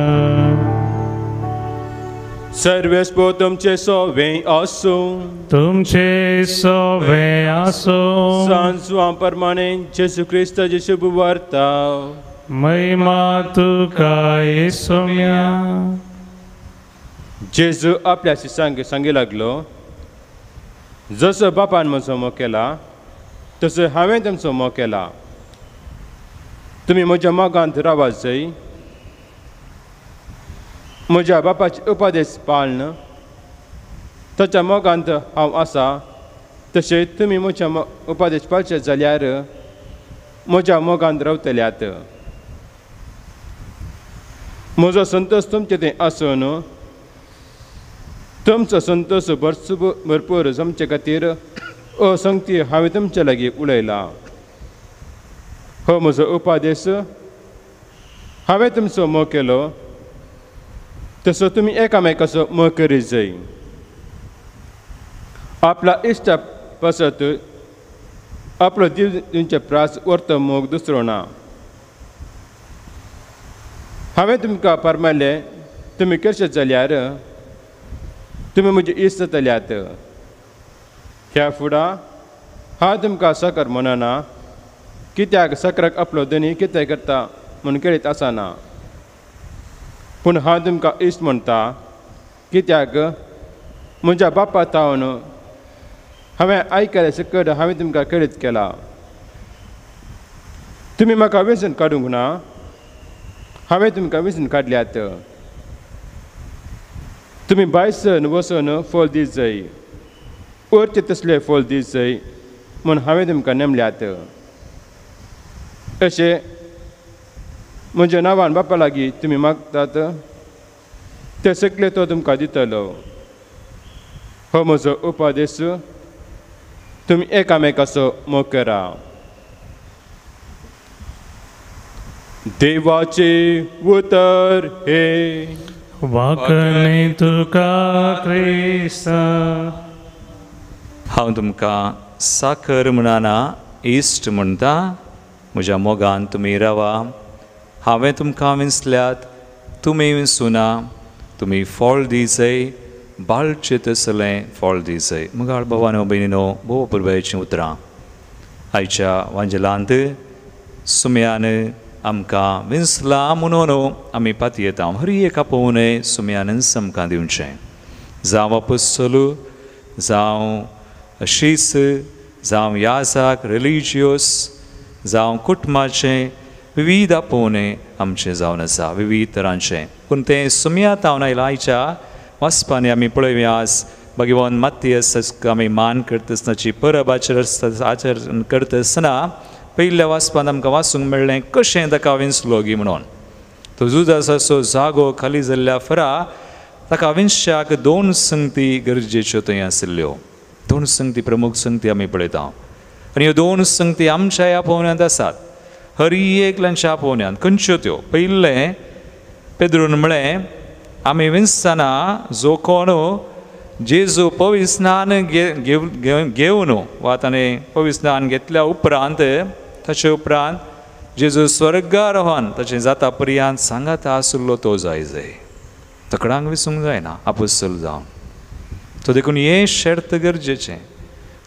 सर्वेस्पर तुमचे सोवे आसूं, तुमचे सोवे आसूं। सांजवा प्रमाणे जेजू क्रिस्ताची शुभ वार्ता। महिमा तुका येसुम्या। जेजू आपल्या शिष्यांक सांगी लागलो, जसो बापान म्हजो मोग केला तसो हांवें तुमचो मोग केला। तुमी म्हज्या मोगांत रावात जाय। म्हज्या बापाचे उपदेश पाळन ताच्या मोगांत हांव आसा, तशें तुमी म्हज्या उपदेश पाळचे जाल्यार म्हज्या मोगांत रावतल्यात। म्हजो संतोश तुमचे थंय आसून तुमचो संतोश भरपूर जमचे खातीर असंगती हांवें तुमचे लागीं उलयला। हो म्हजो उपदेश, हांवें तुमचो मोग केलो तसो तुमी एकामेकाचो मोग करीत जाय। आपल्या इश्टा पासत आपलो जीव दिवचे प्रास व्हरतो मोग दुसरो ना। हांवें तुमकां फर्मायलें, तुमी करशें जाल्यार तुमी म्हजे इश्ट जातल्यात। ह्या फुडां हांव तुमकां साकर म्हणना, कित्याक साकराक आपलो धनी कितें करता म्हूण करीत आसना, पूण हांव तुमकां इश्ट म्हणटा, कित्याक म्हज्या बापा तावन हांवें आयकलें सकट हांवें तुमकां कळीत केला। तुमी म्हाका वेंचून काडूंक ना, हांवें तुमकां वेंचून काडल्यात। तुमी भायसन वचून फळ दीत जाय, उरचें तसलें फळ दीत जाय म्हूण हांवें तुमकां नेमल्यात। अशें म्हज्या नांवान बापा लागीं तुमी मागतात तें सगळें तो तुमकां दितलो। हो म्हजो उपदेश, तुमी एकामेकाचो मोग करा। देवाचें उतर हें। वाकणे तुका क्रिस्ता। हांव तुमकां साखर म्हणना, इश्ट म्हणटा। म्हज्या मोगान तुमी रावा। हांवें तुमकां विंचल्यात, तुमी विंचुना। तुमी फळ दिजय, बाळचें तसलें फळ दिजय। मुगाळ भावानो भयणीनो, भोव पुरबायेचीं उतरां आयच्या वांजेलांत सुम्यान आमकां विंचलां म्हणून आमी पातयेता। हर एक आपोवणें सुम्यानच आमकां दिवचें, जावं आपोस्तोलू, जावं शीस, जावं याजाक रिलिजियोस, जावं कुटुंबाचें विविध आपोवणें आमचें जावन आसा, विविध तरांचें। पूण तें सुम्या तावन आयलां। आयच्या वाचपांनी आमी पळोवया, आज भगवान मातियस आमी मान करता आसतनाची परब आचरण करता आसतना पयल्या वाचपांत आमकां वाचूंक मेळ्ळें कशें ताका विंचलो गी म्हणून। तो जुदासाचो जागो खाली जाल्ल्या फरा ताका विंचच्याक दोन संगती गरजेच्यो थंय आशिल्ल्यो। दोन संगती, प्रमुख संगती आमी पळयता आनी ह्यो दोन संगती आमच्या ह्या आपोवण्यांत आसात, हर एकल्यांच्या आपोवण्यांत। खंयच्यो त्यो? पयलें, पेद्रून म्हळें, आमी विंचतना जो कोण जेजू पवित्र स्नान घेवन वा ताणें पवित्र स्नान घेतल्या उपरांत, ताचे उपरांत जेजू स्वर्गारोहण ताचें जाता पर्यंत सांगाता आशिल्लो तो जाय जाय। तकडांक विसूंक जायना आपोस्तोल जावन तो। देखून हें शर्त गरजेचें।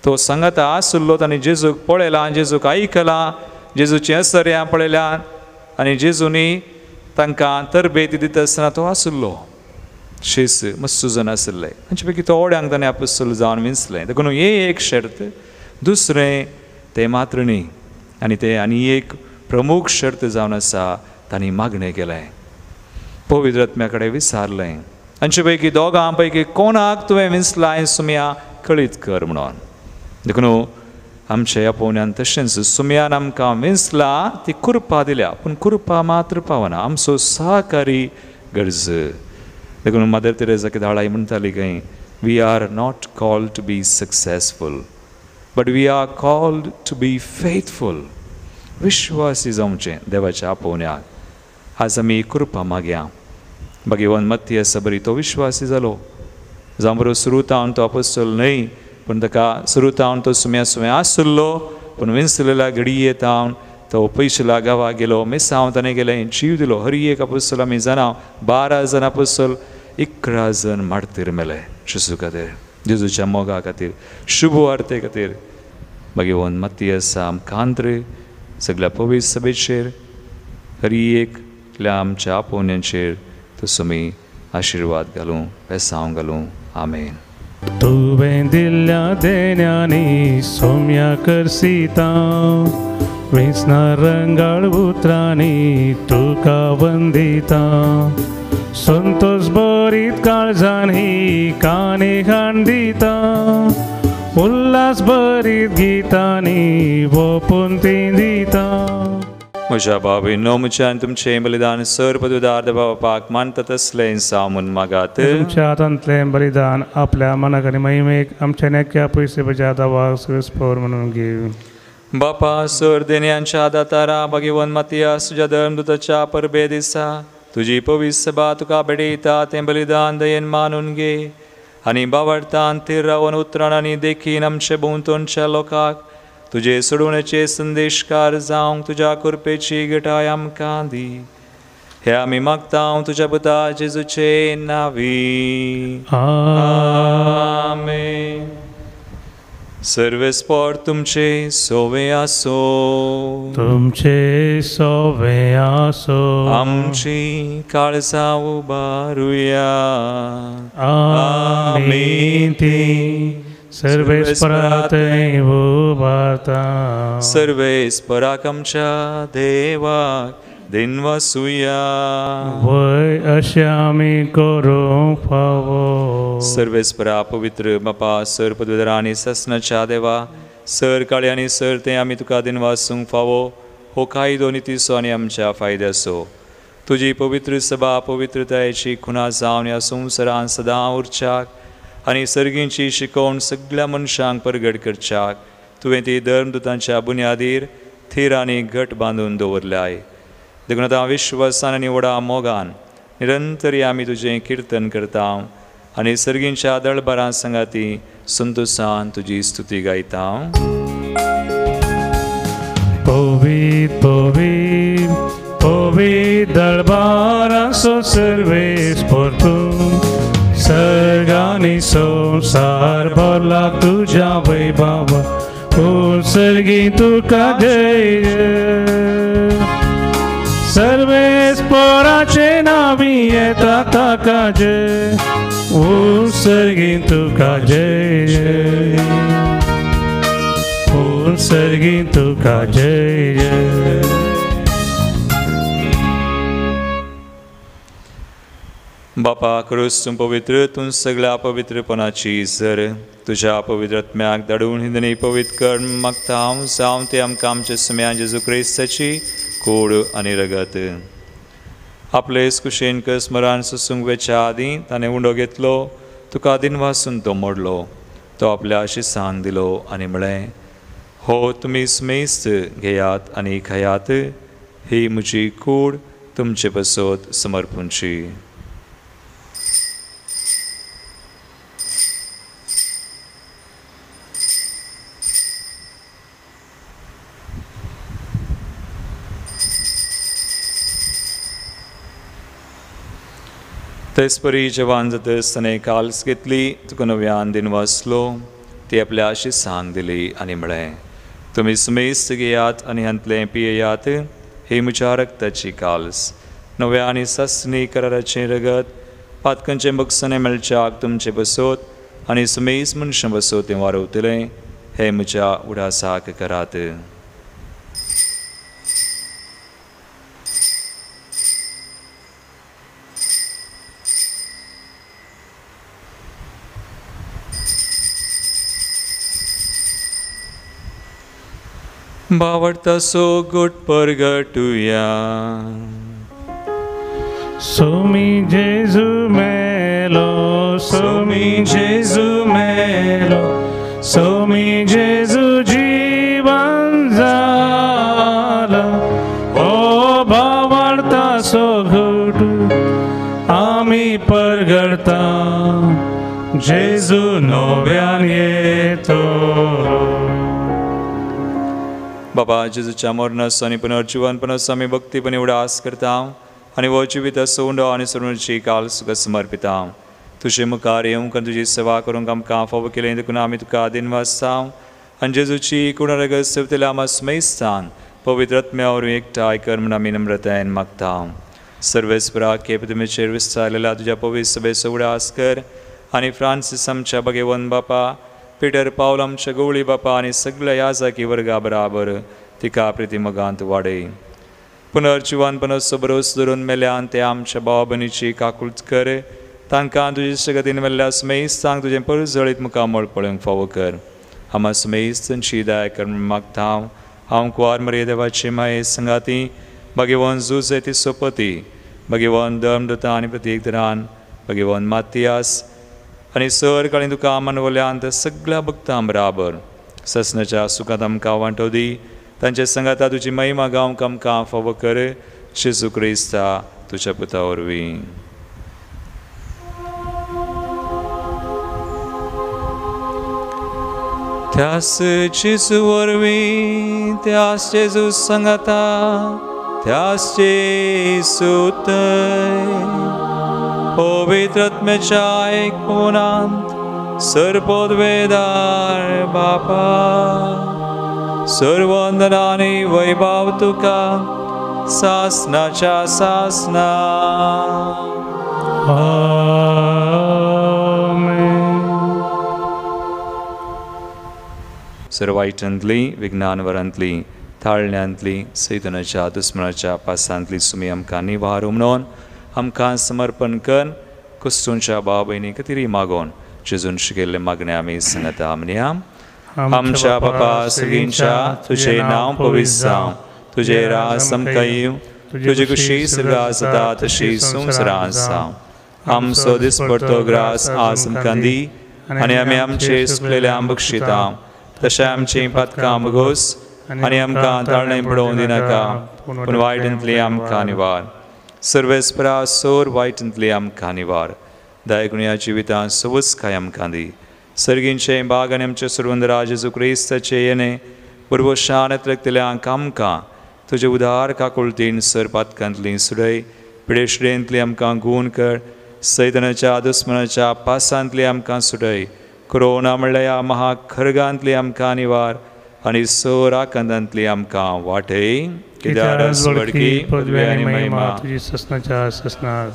तो सांगाता आशिल्लो, ताणें जेजूक पळयलां, जेजूक आयकलां, जेजूचीं असर्यां पळयल्यां आनी जेजूनी तांकां तरबेती दिता आसतना तो आशिल्लो। शीस मस्तू जन आशिल्ले तांचे पैकी थोड्यांक ताणें आपोस्तोल जावन विंचलें। देखून हें एक शर्त। दुसरें, तें मात्र न्ही, आनी तें आनी एक प्रमुख शर्त जावन आसा, तांणी मागणें केलें, पवित्र आत्म्या कडेन विचारलें, हांचे पैकी दोगां पैकी कोणाक तुवें विंचलां सुम्या कळीत कर म्हणून। देखून आमच्या आपोवण्यान तशेंच सुम्यान आमकां विंचलां, ती कृपा दिल्या, पूण कृपा मात्र पावना, आमचो सहकारी गरज। देखून मदर तेरेजा केदाळाय म्हणटाली खंय, we are not called to be successful but we are called to be faithful. विश्वासी जावचें देवाच्या आपोवण्याक। आज आमी कृपा मागया। भगवान मत्तियस बरी तो विश्वासी जालो, जावं बरो सुरू तावन तो आपोस्तोल न्हय, पूण ताका सुरू तावन तो सुम्या सुम्या आशिल्लो, पूण विंचलेल्या घडये तावन तो पयशेल्या गांवाक गेलो, मिसांव ताणें गेलें, जीव दिलो। हर एक आपोस्तोल आमी जाणा, 12 जण आपोस्तोल, 11 जण मार्तीर मेले जेजू खातीर, जेजूच्या मोगा खातीर, शुभ वार्ते खातीर। भगवान मत्तियस आमकां सगळ्या पवित्र सभेचेर, हर एकल्या आमच्या आपोवण्यांचेर तसो आमी आशिर्वाद घालूं, बेसांव घालूं। आमेन। तुवें दिल्ल्या देण्यांनी सोम्या करसिता, वेंचना रंगाळ उतरांनी तुका वंदिता, संतोष भरीत काळजांनी काणी हाण दिता, उल्हास भरीत गितांनी वोपून ती दिता। म्हज्या बाबीनो, म्हज्या आनी तुमचें बलिदान सर पदुदार बापाक मानता तसलें सामून मागात। तुमच्या हातांतलें बलिदान आपल्या मनाक आनी महिमेक आमच्या नेक्या पयशे म्हज्या दावाक सुरस्पोर म्हणून घेव। बापा सर देण्यांच्या दातारा भगवान मातियास तुज्या धर्मदूताच्या परबे दिसा तुजी पवित्र सभा तुका भेटयता तें बलिदान दयेन मानून घे आनी बावडतान थीर रावन उतरान आनी देखीन आमचे भोंवतणच्या लोकांक तुजे सोडवणेचे संदेशकार जावंक तुज्या कृपेची घटाय आमकां दी। हे आमी मागता तुज्या पुता जेजूचे नांवी, आमेन। सर्वेस्पोर तुमचे सोवे आसो, तुमचे सोवे आसो। आमची काळजां उबारुया, आमी ती सर्वेस्परा थंय उबारता. सर्वेस्पराक आमच्या देवाक दिनवासुया. वय अशें आमी करूंक फावो. सर्वेस्परा पवित्र बापा सर पदवेदारा आनी सासणाच्या देवा सर काळी आनी सर तें आमी तुका दिनवासूंक फावो. हो कायदो नितीचो आनी आमच्या फायद्याचो. तुजी पवित्र सभा पवित्रतायेची खुणा जावन ह्या संवसारान सदां उरच्याक आनी सर्गींची शिकवण सगळ्या मनशांक परगट करच्याक तुवें ती धर्मदुतांच्या बुन्यादीर थीर आनी घट बांदून दवरल्याय. देखून आतां विश्वासान आनी व्हडा मोगान निरंतरी आमी तुजें किर्तन करता आनी सर्गींच्या दळबारां सांगाती संतोसान तुजी स्तुती गायता. पवित्र पवित्र पवित्र दळबाराचो सर्वेस्पर तूं, सर्गांनी संवसार भरला तुज्या वैभवा, ओ सर्गी तुका जय. सर्वेस्पराचे नांवी येता ताका जय, ओ सर्गी तुका जय जय, ओ सर्गी तुका जय जय. बापा क्रूस तूं पवित्र, तूं सगळ्या पवित्रपणाची सर तुज्या पवित्र आत्म्याक धाडून हिंदनी पवित्र कर मागता हांव जावं ते आमकां आमच्या सुम्या जेजू क्रिस्ताची कूड आनी रगत. आपले कुशेन स्मरण सोसूंक वेच्या आदीं ताणें उंडो घेतलो, तुका दिनवासून तो मोडलो, तो आपल्या शिसांक दिलो आनी म्हळें, हो तुमी स्मेस्त घेयात आनी खायात, ही म्हजी कूड तुमचे पासत समर्पूंची. तेचपरी जेवान जातच ताणें काल्स घेतली, तुका नव्यान दिनवासलो, ती आपल्या शिसांक दिली आनी म्हळें, तुमी सुमेस्त घेयात आनी हांतलें पियेयात, ही म्हज्या रक्ताची काल्स, नव्या आनी सासणी कराराचें रगत, पातकांचें बक्षणें मेळच्याक तुमचें बसोत आनी सुमेस्त मनशां बसोत तें वारवतलें, हें म्हज्या उडासाक करात. बावडतासो गोट परगटुया. सोमी जेजू मेलो, सोमी जेजू मेलो, सोमी जेजू जीवन जाला, ओ बावडतासो घट आमी परगडता, जेजू नव्यान येतो. बाबा जेजूच्या मरणाचो आनी पुनर्जिवनपणाचो आमी भक्तीपणी उडास करता आनी हो जिविताचो उंडो आनी सरुणची काल सुखा समर्पिता. तुजे मुखार येवंक आनी तुजी सेवा करूंक आमकां फावो केलें देखून आमी तुका दिनवासता आनी जेजूची कुणरगत सेवतल्या आमा स्मेस्तान पवित्र आत्म्या वरवीं एकठांय कर म्हूण आमी नम्रतायेन मागता. सर्वेस्परा केप तुमचेर विस्तारलेल्या तुज्या पवित्र सभेचो उडास कर आनी फ्रांसीस आमच्या भगेवन बापा, पिटर पावल आमच्या गवळी बापा आनी सगळ्या याजाकी वर्गा बराबर तिका प्रितीमोगांत वाडय. पुनर्जिवनपणाचो भरोस धरून मेल्यान ते आमच्या भाव भयणीची काकूळट कर, तांकां तुजे सगतीन मेल्ल्या सुमेस्तांक तुजें परजळीत मुखामळ पळोवंक फावो कर. आमा सुमेस्तांची दया कर म्हूण मागता हांव. हांव कुवार मरिये देवाचे माये संगाती भगेवन जुजे ती सोपती भगेवन धर्मदूता आनी प्रतीकदारान भगेवन मातियास आनी सर काळी तुका मानवल्यान सगळ्या भक्तां बराबर ससनाच्या सुखांत आमकां वांटो दी. तांचे संगाता तुजी महिमा गावंक आमकां फावो कर, जेजू क्रिस्ता तुज्या पुता वरवीं. त्यास जेजू वरवीं, त्यास जेजू संगाता, त्यास जेजू थंय पवित्र आत्म्याच्या एकपणांत सर्वोद्वेदार बापा, सर्वंदनानी वैभव तुका सासनाच्या सासना. आमेन. सर्वायटांतली विज्ञानवरांतली ताळण्यांतली सैतनाच्या दुस्मनाच्या पासांतली सुमी आमकां निवारू म्हणून आमकां समर्पण कर कुस्तूंच्या भाव भयणी खातीर मागोन जेजून शिकयल्ले मागणें आमी सांगता म्हणया. आमच्या बापा सगळींच्या तुजें नांव पवित्र जावं, तुजें राज आमकां येवं, तुजी कुशी स्वर्गांत जाता तशी संवसारांत जावं. आमचो दिसपडतो ग्रास आज आमकां दी आनी आमी आमचे सुकलेल्या बक्षिता तशें आमचीं पातकां भोगोस आनी आमकां ताळणें पडोवंक दिनाका पूण वायटांतली आमकां निवार. सर्वेस्परा सोर वायटांतली आमकां निवार. दयागुण्या जिवितांत सवस काय आमकां दी. सर्गींचें बाग आनी आमचे सर्वंदराज जेजू क्रिस्ताचें येणें पुर्वशान रक्तल्यांक आमकां तुजे उदार काकुळतीन सर पातकांतली सुडय पिडेशडेंतली आमकां गूण कर सैतनाच्या दुस्मनाच्या पासांतली आमकां सुडय कोरोना म्हणल्यार ह्या महाखर्गांतली आमकां निवार आनी सोर आकांतांतली आमकां वाटय. कित्याक वडकी पदवी आनी महिमा तुजी ससनाच्या ससनाक.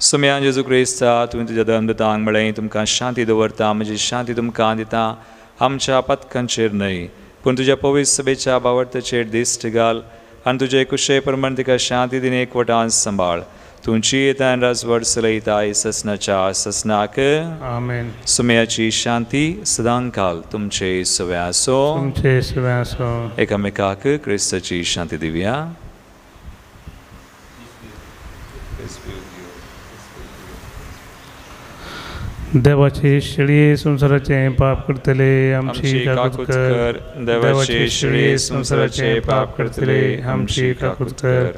सुम्यान जेजू क्रिस्ता तुवें तुज्या दंदतांक म्हळें तुमकां शांती दवरता म्हजी शांती तुमकां दिता आमच्या पातकांचेर न्हय पूण तुज्या पवित्र सभेच्या बावडताचेर दिश्ट घाल आनी तुजे कुशे प्रमाण तिका शांती दिन एकवटान सांबाळ. तुमची येता राजवट चलयता ससनाच्या ससनाक. आमेन. सुम्याची शांती सदांकाल तुमचे सवे आसो. तुमचे सवे आसो. एकामेकाक क्रिस्ताची शांती दिवया. देवाचे शेळये संवसाराचें पाप करतले आमची काकूत कर. देवाचे शेळये संवसाराचें पाप करतले आमची काकूत कर.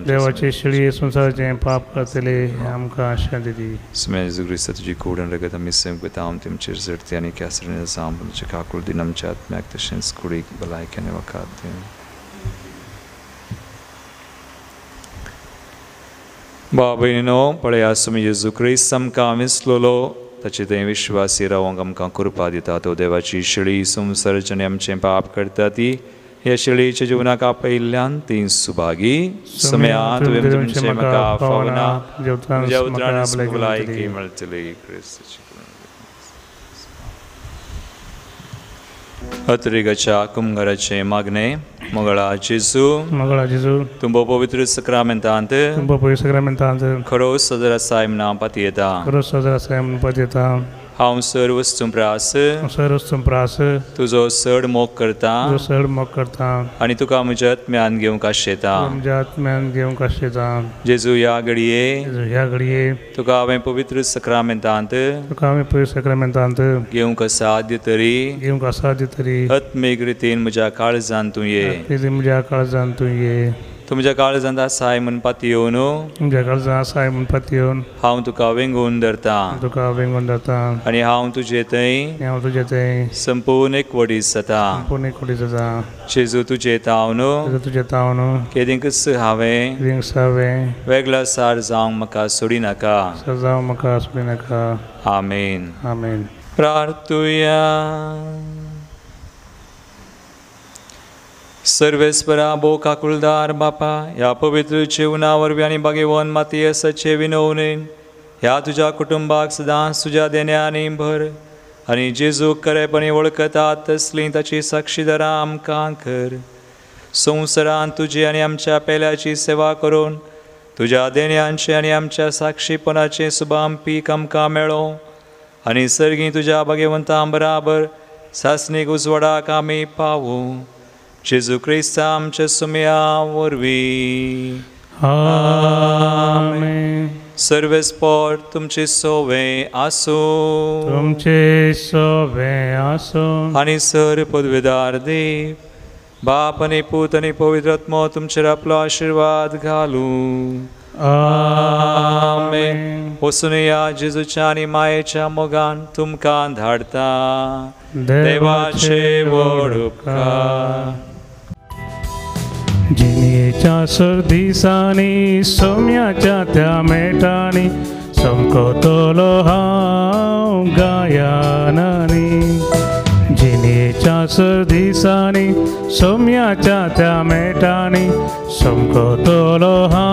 देवाचे शेळये संवसाराचें पाप करतले आमकां शांती दी. सुम्या जेजू क्रिस्ता तुजी कोड आनी रगत आमी सेवकता आम तुमचेर झडती आनी कॅसरीन जावं तुमचे काकूळ दिन आमच्या आत्म्याक तशेंच कुडीक भलायकी आनी वखद दी. भाव भयणीनो पळया सुमी जेजू क्रिस्त आमकां विसलोलो ताचे थंय विश्वासी रावंक आमकां कृपा दिता. तो देवाची शेळी संवसाराचें आनी आमचें पाप करता ती ह्या शेळीच्या जिवनाक आपयिल्ल्यान ती सुभागी. सुम्या तुवें तुमचें म्हाका फावना तुज्या उतरान भलायकी मेळटली. क्रिस्ताची अत्रिगाच्या कुमगाराचें मागणें. मंगळा जेजू मंगळा जेजू तुमचो पवित्र सक्रामेंतांत तुमचो पवित्र सक्रामेंतांत खरो सदर आसाय म्हणून पातयेता खरो सदर आसाय म्हणून पातयेता. हांव सर वस्तूं प्रास सर वस्तूं प्रास तुजो चड मोग करता तुजो चड मोग करता आनी तुका म्हज्या आत्म्यान घेवंक आशेता म्हज्या आत्म्यान घेवंक आशेता. जेजू ह्या घडये जेजू ह्या घडये तुका हांवें पवित्र सक्रामेंतांत तुका हांवें पवित्र सक्रामेंतांत घेवंक असाध्य तरी घेवंक असाध्य तरी आत्मीक रितीन म्हज्या काळजान तूं ये म्हज्या काळजान तूं ये. तूं म्हज्या काळजांत आसाय म्हूण पातयेवन म्हज्या काळजांत आसाय म्हूण पातयेवन हांव तुका वेंगोवन धरता तुका वेंगोवन धरता आनी हांव तुजे थंय हांव तुजे थंय संपूर्ण एकवटीत जाता संपूर्ण एकवटीत जाता. जेजू तुजे तावन तुजे तावन केदींकच हांवें केदींकच हांवें वेगळो सार जावंक म्हाका सोडिनाका जावंक म्हाका सोडिनाका. आमेन. आमेन. प्रार्थुया. सर्वेस्परा भोव काकुळदार बापा ह्या पवित्र जेवणा वरवीं आनी भाग्यवान मातयेसाचे विनवणेन ह्या तुज्या कुटुंबाक सदांच तुज्या देण्यांनी भर आनी जेजूक खरेपणी वळखतात तसलीं ताची साक्षीदारां आमकां कर. संवसारांत तुजी आनी आमच्या पेल्याची सेवा करून तुज्या देण्यांचें आनी आमच्या साक्षीपणाचें सुभाम पीक आमकां मेळो आनी सर्गीं तुज्या भाग्यवंतां बराबर सासणीक उजवाडाक आमी पावूं. जेजू क्रिस्ता आमच्या सुम्या वरवीं. आमेन. सर्वेस्पोर तुमचे सोवे आसूं तुमचे सोवे आसूं आनी सर पदवेदार देव बाप आनी पूत आनी पवित्र आत्मो तुमचेर आपलो आशिर्वाद घालूं. आमेन. वचून या जेजूच्या आनी मायेच्या मोगान तुमकां धाडता. देवाचे व्हड उपकार. जिणेच्या सर्दिसांनी सोम्याच्या त्या मेटांनी समकतलो हांव गायनांनी. जिणेच्या सर्दिसांनी सोम्याच्या त्या मेटांनी समकतलो हांव.